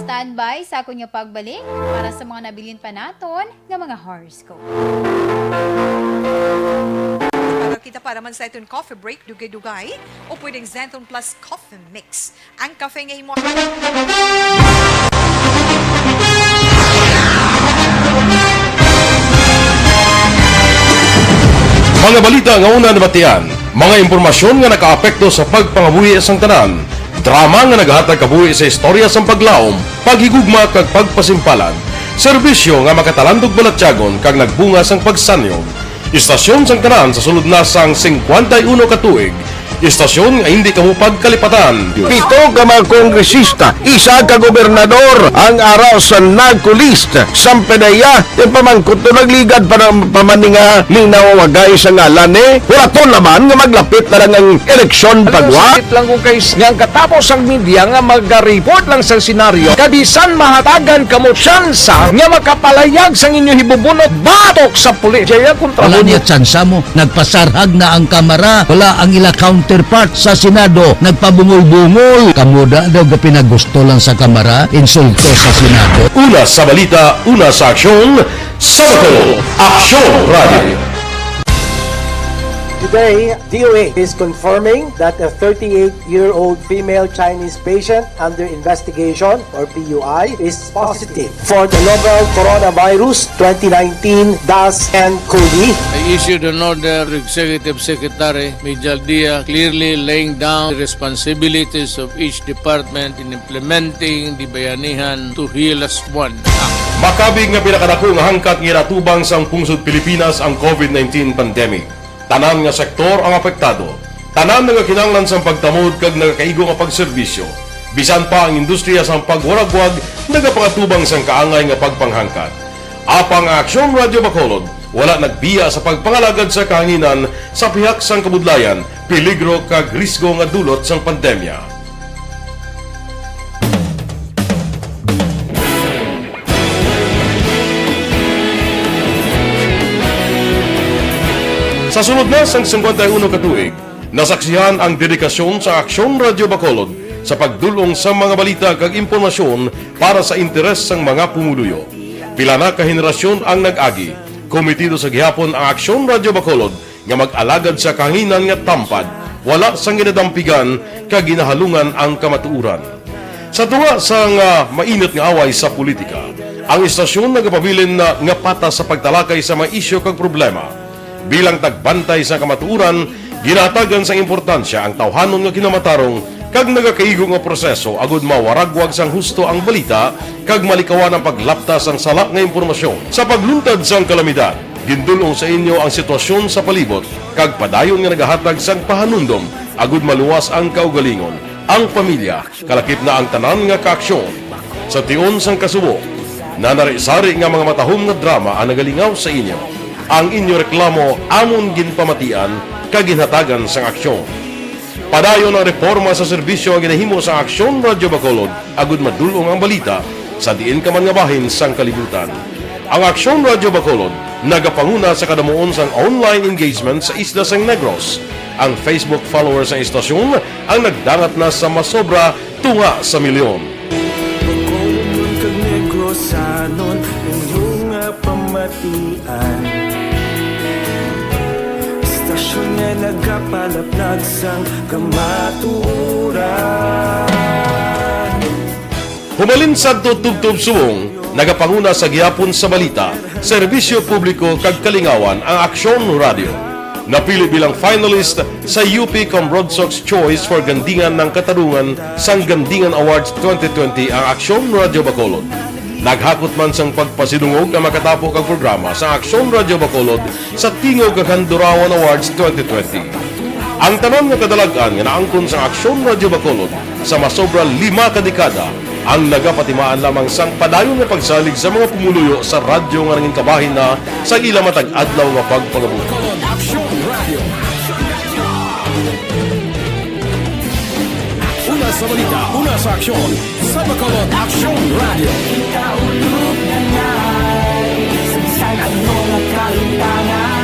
Standby sa akon nga pagbalik para sa mga nabilin pa naton nga mga horoscope. Tagal kita para man sa iton coffee break, dugay-dugay, o pwedeng Zenton Plus Coffee Mix. Ang kafe nga imo. Mga balita nga una nabatian, mga impormasyon nga nakaapekto sa pagpangabuhi sang tanan, drama nga naghatag kabuhi sa istorya sang paglaom, paghigugma kag pagpasimpalan, serbisyo nga makatalandog balatyagon kag nagbunga sang pagsanyog. Istasyon sang tanan sa sulod na sang singkwenta y uno ka tuig. Istasyon nga hindi kamo pagkalipatan. Pito ka mga kongresista, isa ka gobernador ang ara sa NAGCO list. Sang PDEA, yung pamangkot to nagligad pa ng pamaninga, linaw wagay sa ngalan eh. Wala to naman nga maglapit na lang ang eleksyon. Ano, pagwa? Sakit lang kung kay nga ang katapos ang media nga mag-report lang sa senaryo, kabisan mahatagan kamo tsansa nga makapalayag sang inyo hibubunot batok sa pulis. Jaya kontra. Wala mo niya tsansa mo. Nagpasarhag na ang Kamara. Wala ang ila counterpart sa Senado. Nagpabungol-bungol. Kamo da daw gapinagusto lang sa Kamara, insulto sa Senado. Una sa balita, una sa aksyon, sa Bacolod, Aksyon Radio. Today, D O A is confirming that a thirty-eight-year-old female Chinese patient under investigation, or P U I, is positive for the novel coronavirus twenty nineteen dash ten COVID. I issued an order to Executive Secretary Mijal Dia, clearly laying down the responsibilities of each department in implementing the Bayanihan to Heal As One Act. Makabig nga pinakadako nga hangkat nga ginatubang sang pungsod Pilipinas ang COVID nineteen pandemic. Tanan nga sektor ang apektado. Tanan nagakinahanglan sang pagtamod kag nagakaigo nga pagserbisyo. Bisan pa ang industriya sang pagwaragwag nagapangatubang sang kaangay nga pagpanghangkat. Apang ang Aksyon Radio Bacolod wala nagbiya sa pagpangalagad sa kahanginan sa pihak sang kabudlayan, peligro kag risgo nga dulot sang pandemya. Sa sulod na sang singkwenta y uno ka tuig, nasaksihan ang dedikasyon sa Aksyon Radyo Bacolod sa pagdul-ong sa mga balita kag impormasyon para sa interes sang mga pumuluyo. Pila na ka henerasyon ang nag-agi. Komitido sa gihapon ang Aksyon Radyo Bacolod nga mag-alagad sa kahanginan nga tampad, wala sang ginadampigan kag ginahalungan ang kamatuoran. Sa tunga sang, ah, mainit nga away sa politika, ang istasyon nagapabilin na nga patas sa pagtalakay sa mga isyu kag problema. Bilang tagbantay sa kamatuoran, ginahatagan sang importansya ang tawhanon nga kinamatarong kag nagakaigo nga proseso agud mawaragwag sang husto ang balita kag malikawan ang paglapta sang sala nga impormasyon. Sa pagluntad sang kalamidad, gindul-ong sa inyo ang sitwasyon sa palibot kag padayon nga nagahatag sang pahanumdom agud maluwas ang kaugalingon, ang pamilya, kalakip na ang tanan nga kaaksyon. Sa tion sang kasubo, nanari-sari nga mga matahom nga drama ang nagalingaw sa inyo. Ang inyo reklamo amon ginpamatian kag ginhatagan sang aksyon. Padayon ang reporma sa serbisyo nga ginahimo sa Aksyon Radyo Bacolod agud madul-ong ang balita sa diin ka man nga bahin sang kalibutan. Ang Aksyon Radyo Bacolod nagapanguna sa kadamuon sang online engagement sa isla sang Negros. Ang Facebook followers sang istasyon ang nagdangat na sa masobra tunga sa milyon. Bacolod kag Negrosanon, inyo nga pamatian. Istasyon nga nagapalaplag sang kamatuoran. Humalin sadto tubtob subong, nagapanguna sa gihapon sa balita, serbisyo publiko kag kalingawan ang Aksyon Radyo. Napili bilang finalist sa U P Cambrodsoc's Choice for Gandingan ng Katarungan sang Gandingan Awards twenty twenty ang Aksyon Radyo Bacolod. Naghakot man sang pagpasidungog ang makatapo kag programa sa Aksyon Radyo Bacolod sa Tingog kag Handurawan Awards twenty twenty. Ang tanan nga kadalag-an nga naangkon sang Aksyon Radyo Bacolod sa masobra lima ka dekada ang nagapatimaan lamang sang padayon nga pagsalig sa mga pumuluyo sa radyo nga nangin kabahin na sa ila matag adlaw nga pagpangabuhi. Bacolod Aksyon Radio. Una sa balita, una sa aksyon, sa Bacolod Aksyon Radio. Kita ulog na nai, sa bisan ano nga kahitangan,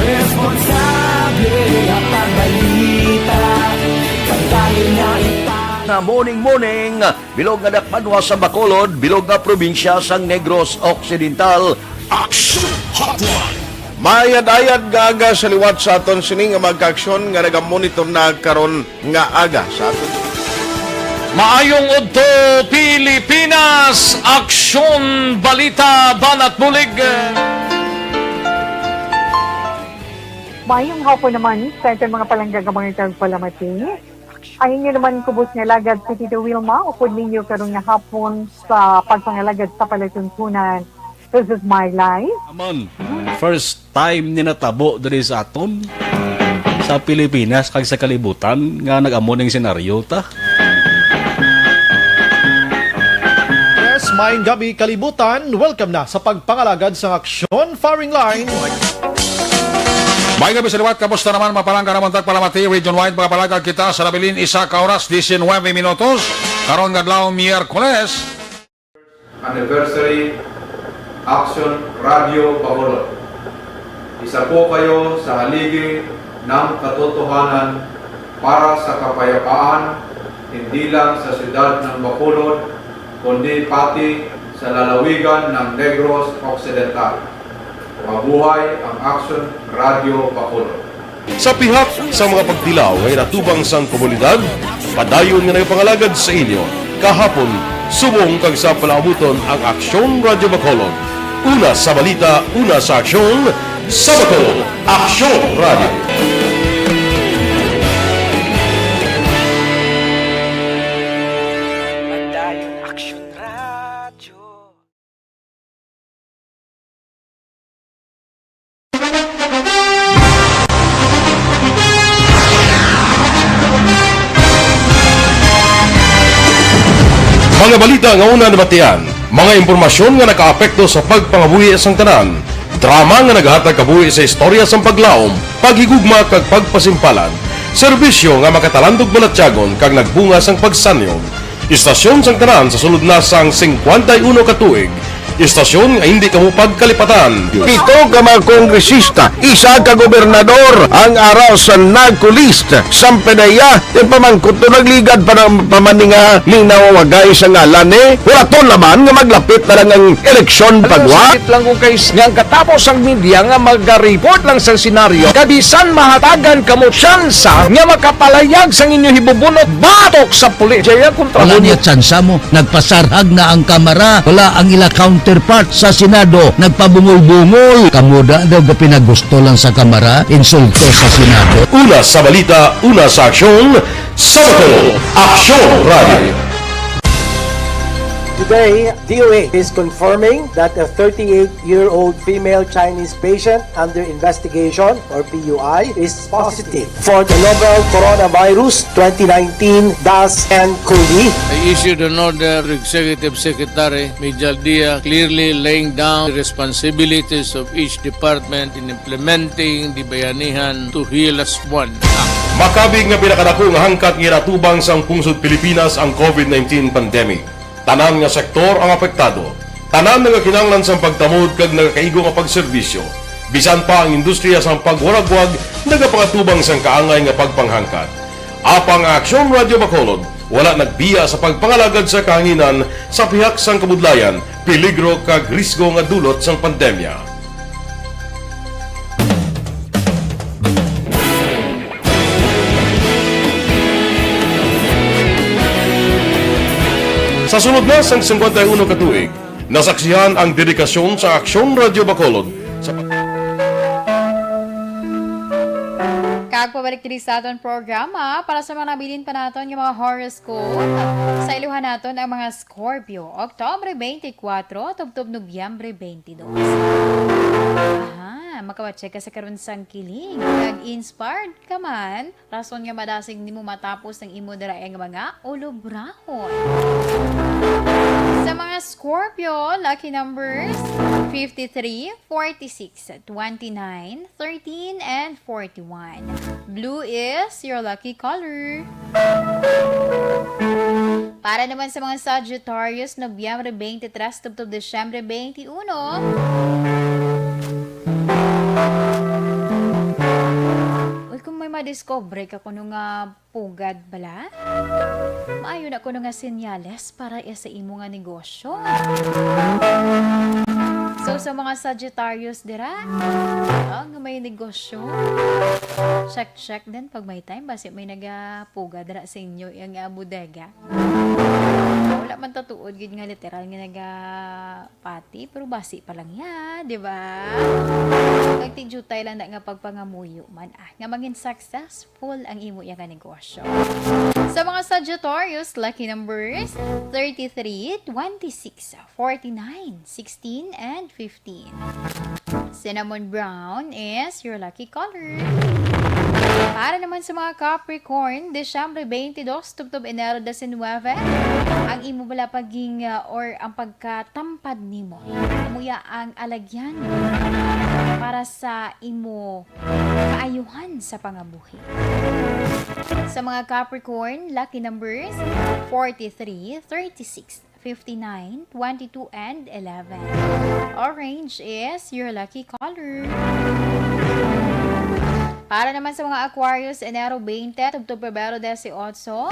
responsable nga pagbalita, pagdayon nga ita- Na morning, morning, bilog nga dakbanwa sa Bacolod, bilog nga probinsya sang Negros Occidental. Action Hotline. Maayad-ayad nga aga sa liwat sa aton sini nga mga kaaksyon nga nagamonitor na karon nga aga sa aton. Maayong udto, Pilipinas! Aksyon, balita, banat bulig. Maayong hapon naman sa aton mga palangga nga mga tagpalamati. Ang inyo naman kubos nga alagad si Tito Wilma, upod ninyo karon nga hapon sa pagpangalagad sa palatuntunan. This is my life. Aman, first time ni natabo diri sa aton, sa Pilipinas kag sa kalibutan nga nag-amo ning senaryo ta. Yes, maayong gabi, kalibutan. Welcome na sa pagpangalagad sa Aksyon Firing Line. Maayong gabi sa liwat, kamusta naman, mga palangga namon tagpalamati, region-wide, mga palangga kita sa nabilin, isa ka oras, diecinuebe minutos, karon nga adlaw, Miyerkules. Anniversary Action Radio Bacolod. Isa po kayo sa haligi ng katotohanan para sa kapayapaan, hindi lang sa siyudad ng Bacolod, kundi pati sa lalawigan ng Negros Occidental. Mabuhay ang Action Radio Bacolod. Sa pihak sa mga pagtilaw nga ginatubang sang komunidad, padayon nga nagapangalagad sa inyo kahapon, subong kag sa palaabuton ang Aksyon Radyo Bacolod. Una sa balita, una sa aksyon, sa Bacolod, Aksyon Radyo. Padayon Aksyon Radyo. Mga balita nga una nabatian, mga impormasyon nga nakaapekto sa pagpangabuhi sang tanan, drama nga nagahatag kabuhi sa istorya sang paglaom, paghigugma kag pagpasimpalan, serbisyo nga makatalandog balatyagon kag nagbunga sang pagsanyog, istasyon sang tanan sa sulod na sang singkwenta y uno ka tuig, Istasyon nga hindi kamo pagkalipatan. Pito ka mga kongresista, isa ka gobernador ang ara sa NAGCO list. Sampanaya, yung pamangkot to nagligad pa ng pamaninga ning nawawagay sa ngalan ni Huraton naman nga maglapit na lang ang eleksyon. Alam mo, pagwa. Sakit lang kung kay nga ang katapos ang media nga magariport lang sa senaryo, kabisan mahatagan kamo tsansa nga makapalayag sang inyo hibubunot batok sa pulis. Jaya kontra Wala mo. Niya tsansa mo. Nagpasarhag na ang Kamara. Wala ang ila counterpart sa Senado. Nagpabungol-bungol. Kamo da daw ga pinagusto lang sa Kamara, insulto sa Senado. Una sa balita, una sa aksyon, sa Bacolod, Aksyon Radio. Today, D O H is confirming that a thirty-eight-year-old female Chinese patient under investigation, or P U I, is positive for the novel coronavirus twenty nineteen dash N coli. I issued an order to Executive Secretary Mijal Dia, clearly laying down the responsibilities of each department in implementing the Bayanihan to Heal Us One Act. Makabig nga pinakadako nga hangkat nga ginatubang sang pungsod Pilipinas ang COVID nineteen pandemic. Tanan nga sektor ang apektado. Tanan nga kinahanglan sang pagtamod kag nagakaigo nga pagserbisyo. Bisan pa ang industriya sang pagwaragwag nagapangatubang sang kaangay nga pagpanghangkat. Apang ang Aksyon Radio Bacolod wala nagbiya sa pagpangalagad sa kahanginan sa pihak sang kabudlayan, peligro kag risgo nga dulot sang pandemya. Sa sulod na sang singkwenta y uno ka tuig, nasaksihan ang dedikasyon sa Aksyon Radio Bacolod sa Kag pabalik diri sa aton programa para sa mga nabilin pa naton nga mga horoscope. Sa iluhan naton ang mga Scorpio, Oktubre twenty-four, tubtob Nobyembre twenty-two. Aha, makawa-check ka sa karon sang kilig. Kag inspired ka man, rason nga madasig nimo matapos ang imo dira nga mga ulobrahon. Sa mga Scorpio, lucky numbers fifty-three, forty-six, twenty-nine, thirteen, and forty-one. Blue is your lucky color. Para naman sa mga Sagittarius, Nobyembre twenty-three, tubtob Disyembre twenty-one. Uy, kung may madiscover ka kuno nga pugad bala, maayo na kuno nga senyales para iya sa imo nga negosyo. So, sa mga Sagittarius dira, ah, nga may negosyo, check-check din pag may time, basi may nagapugad dira sa inyo, yung, ah, bodega. Wala man to tuod gid nga literal nga nagapati, pero basi pa lang ya, di ba? Nagtijutay lang na nga pagpangamuyo man, ah, nga mangin success full ang imo iya nga negosyo. Sa mga Sagittarius, lucky numbers thirty-three, twenty-six, forty-nine, sixteen, and fifteen. Cinnamon brown is your lucky color. Para naman sa mga Capricorn, Disyembre twenty-two, tubtob Enero diecinuebe, ang imo bala paging, uh, or ang pagkatampad nimo, amo ya ang alagyan para sa imo kaayuhan sa pangabuhi. Sa mga Capricorn, lucky numbers forty-three, thirty-six, fifty-nine, twenty-two, and eleven. Orange is your lucky color. Para naman sa mga Aquarius, Enero twenty, tubtob Pebrero dieciocho,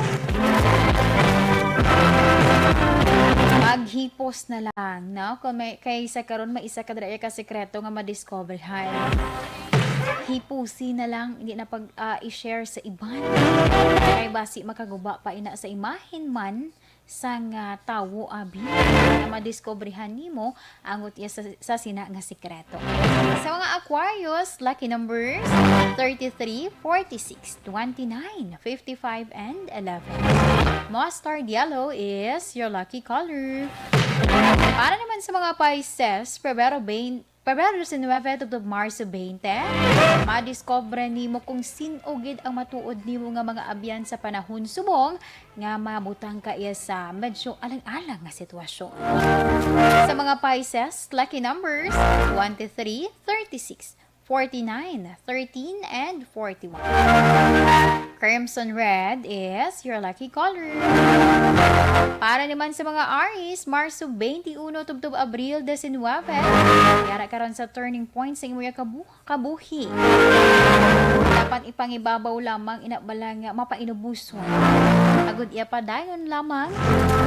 maghipos na lang, no? Kung may, kay sa karon, may isa ka dira ka sekreto nga madiscoverhan. Hipusi na lang, hindi na pag, ah, i-share sa iban. Kay basi makaguba pa ina sa imahin man sang, ah, tawo, abi, nga madiskubrihan nimo ang ut-, sa, sa sina nga sikreto. Sa mga Aquarius, lucky numbers thirty-three, forty-six, twenty-nine, fifty-five, and eleven. Mustard yellow is your lucky color. Para naman sa mga Pisces, Pebrero twenty, Pebrero diecinuebe tubtob Marso twenty, madiskubre nimo kung sin-o gid ang matuod nimo nga mga abyan sa panahon subong nga mabutang ka iya sa medyo alang-alang nga sitwasyon. Sa mga Pisces, lucky numbers twenty-three, thirty-six, forty-nine, thirteen, and forty-one. Crimson red is your lucky color. Para naman sa mga Aries, Marso twenty-one tubtob Abril diecinuebe, yara karon sa turning point sa imo kabu- kabuhi. Dapat ipangibabaw lamang ina bala nga mapainubuson, agud iya padayon lamang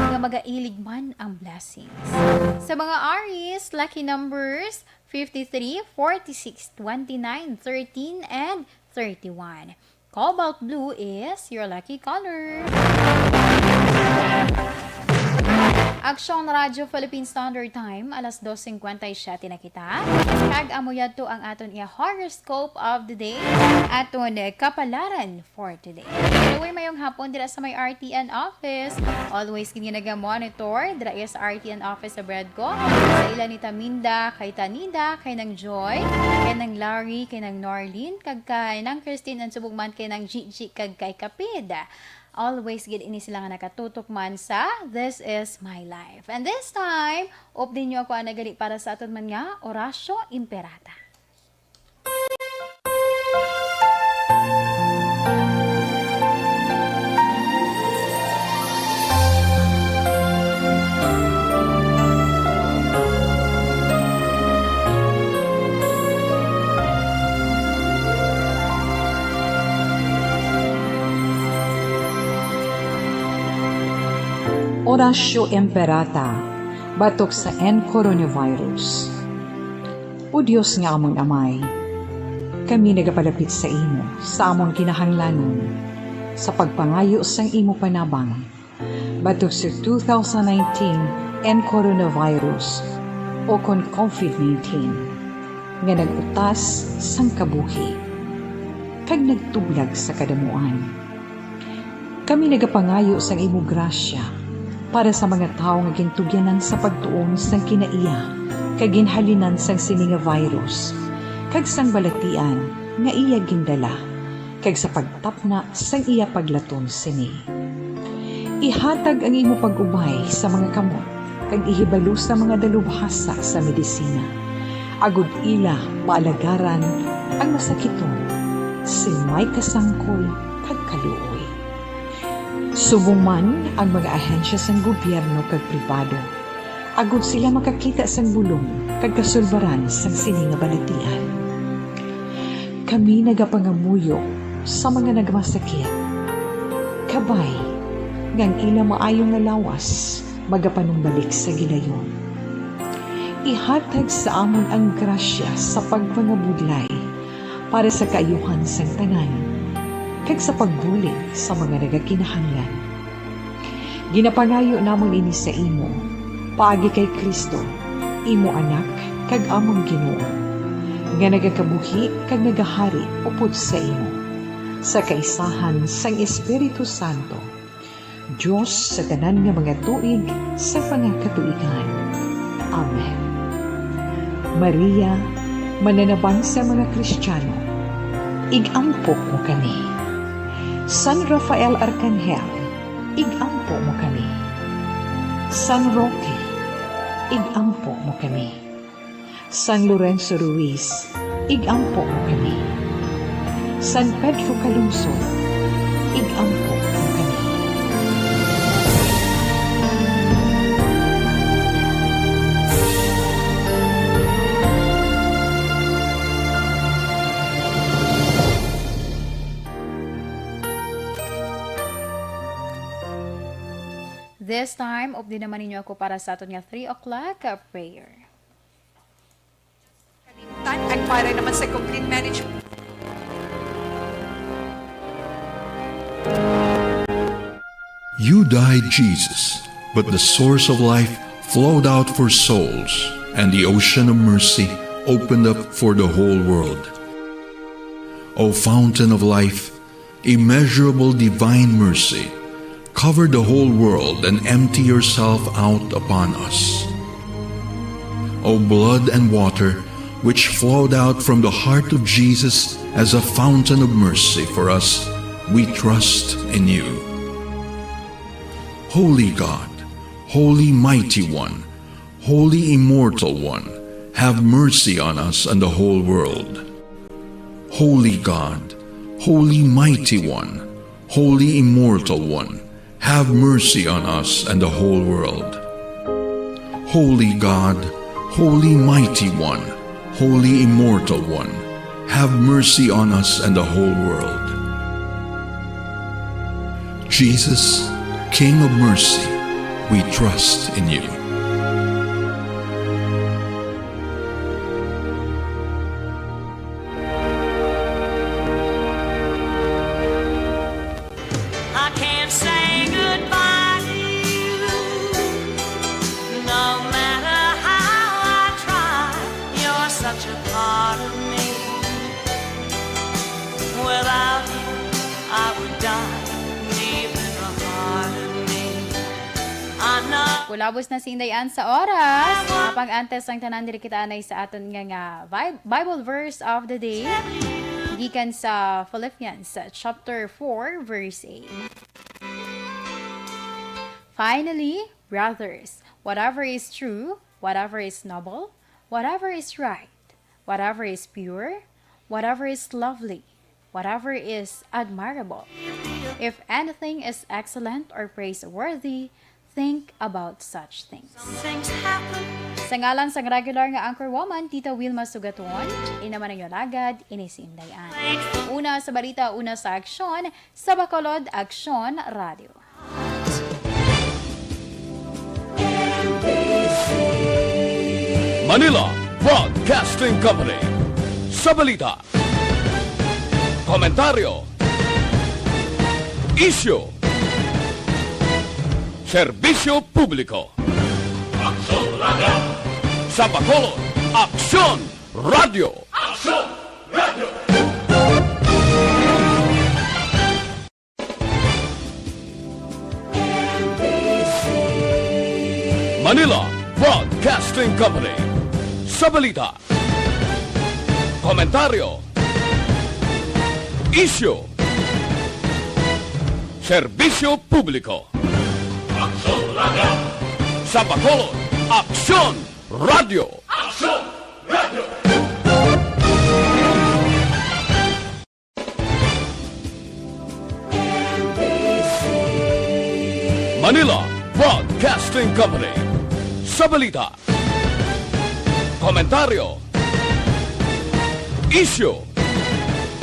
nga magailig man ang blessings. Sa mga Aries, lucky numbers fifty-three, forty-six, twenty-nine, thirteen, and thirty-one. Cobalt blue is your lucky color. Aksyon Radyo Philippine Standard Time, alas dos cincuenta y siete na kita. Kag amo yadto ang aton iya horoscope of the day, aton kapalaran for today. Anyway, mayong hapon dira sa may R T N office. Always gid nga naga-monitor dira iya sa R T N office sa Bredco. Sa ila ni Taminda, kay Tanida, kay Nang Joy, kay Nang Larry, kay Nang Norlene, kag kay Nang Christine, ang subong man kay Nang Gigi, kag kay Kapid. Always gid ini sila nga nakatutok man sa This Is My Life. And this time, update nyo ako ana gali para sa aton man nga Orasyo Imperata. Orasyo Imperata, batok sa N coronavirus. O Dios nga amon Amay, kami nagapalapit sa imo sa amon kinahanglanon sa pagpangayo sang imo panabang batok sa two thousand nineteen N coronavirus, o kon COVID nineteen, nga nag-utas sang kabuhi kag nagtublag sa kadamuan. Kami nagapangayo sang imo grasya para sa mga tawo nga gintugyanan sa pagtuon sang kinaiya kag ginhalinan sang sini nga virus, kag sang balatian nga iya gindala, kag sa pagtapna sang iya paglaton sini. Ihatag ang imo pag-ubay sa mga kamot kag ihibalo sa mga dalubhasa sa medisina, agud ila maalagaran ang masakiton sing may kasangkol kag kaluoy. Subong man ang mga ahensya sang gobyerno kag pribado, agud sila makakita sang bulong kag kasulbaran sang sini nga balatian. Kami nagapangamuyo sa mga nagmasakit. Kabay nga ang ila maayo nga lawas magapanumbalik sa gilayon. Ihatag sa amon ang grasya sa pagpangabudlay para sa kaayuhan sang tanan, kag sa pagbulig sa mga nagakinahanglan. Ginapangayo namon ini sa imo, paagi kay Cristo, imo Anak kag amon Ginoo, nga nagakabuhi kag nagahari upod sa imo, sa kaisahan sang Espiritu Santo, Dios sa tanan nga mga tuig sa mga katuigan. Amen. Maria, mananabang sa mga Kristiyano, ig-ampo mo kami. San Rafael Arkanghel, ig-ampo mo kami. San Roque, ig-ampo mo kami. San Lorenzo Ruiz, ig-ampo mo kami. San Pedro Calungsod, ig-ampo mo kami. This time, updi naman ninyo ako para sa aton nga three o'clock, uh, prayer. Kalimtan, and para naman sa complete management. You died, Jesus, but the source of life flowed out for souls, and the ocean of mercy opened up for the whole world. O fountain of life, immeasurable divine mercy, cover the whole world and empty yourself out upon us. O blood and water, which flowed out from the heart of Jesus as a fountain of mercy for us, we trust in you. Holy God, Holy Mighty One, Holy Immortal One, have mercy on us and the whole world. Holy God, Holy Mighty One, Holy Immortal One, have mercy on us and the whole world. Holy God, Holy Mighty One, Holy Immortal One, have mercy on us and the whole world. Jesus, King of mercy, we trust in you. I can't say goodbye to you, no matter how I try. You're such a part of me. Without you, I would die deep in the heart of me. I know. Kulabos na si Inday Ann sa oras. Mapang-antes ang tanan diri kita anay sa aton nga, nga Vi- Bible verse of the day. Gikan sa Philippians uh, chapter four verse eight. Finally, brothers, whatever is true, whatever is noble, whatever is right, whatever is pure, whatever is lovely, whatever is admirable, if anything is excellent or praiseworthy, think about such things. Things happen. Sa ngalan sang regular nga anchor woman, Tita Wilma Sugaton, ina man ang alagad, ini si Inday Ann. Una sa balita, una sa aksyon, sa Bacolod Aksyon Radio. Manila Broadcasting Company. Sa balita, komentaryo, isyu, serbisyo publiko. Aksyon Radio. Sa Bacolod, Aksyon Radio. Aksyon Radio. Manila Broadcasting Company. Sa balita, komentaryo, isyu, serbisyo publiko. Aksyon Radio. Sa Bacolod, Aksyon Radio. Aksyon Radio. Manila Broadcasting Company. Sa balita, komentaryo, isyu,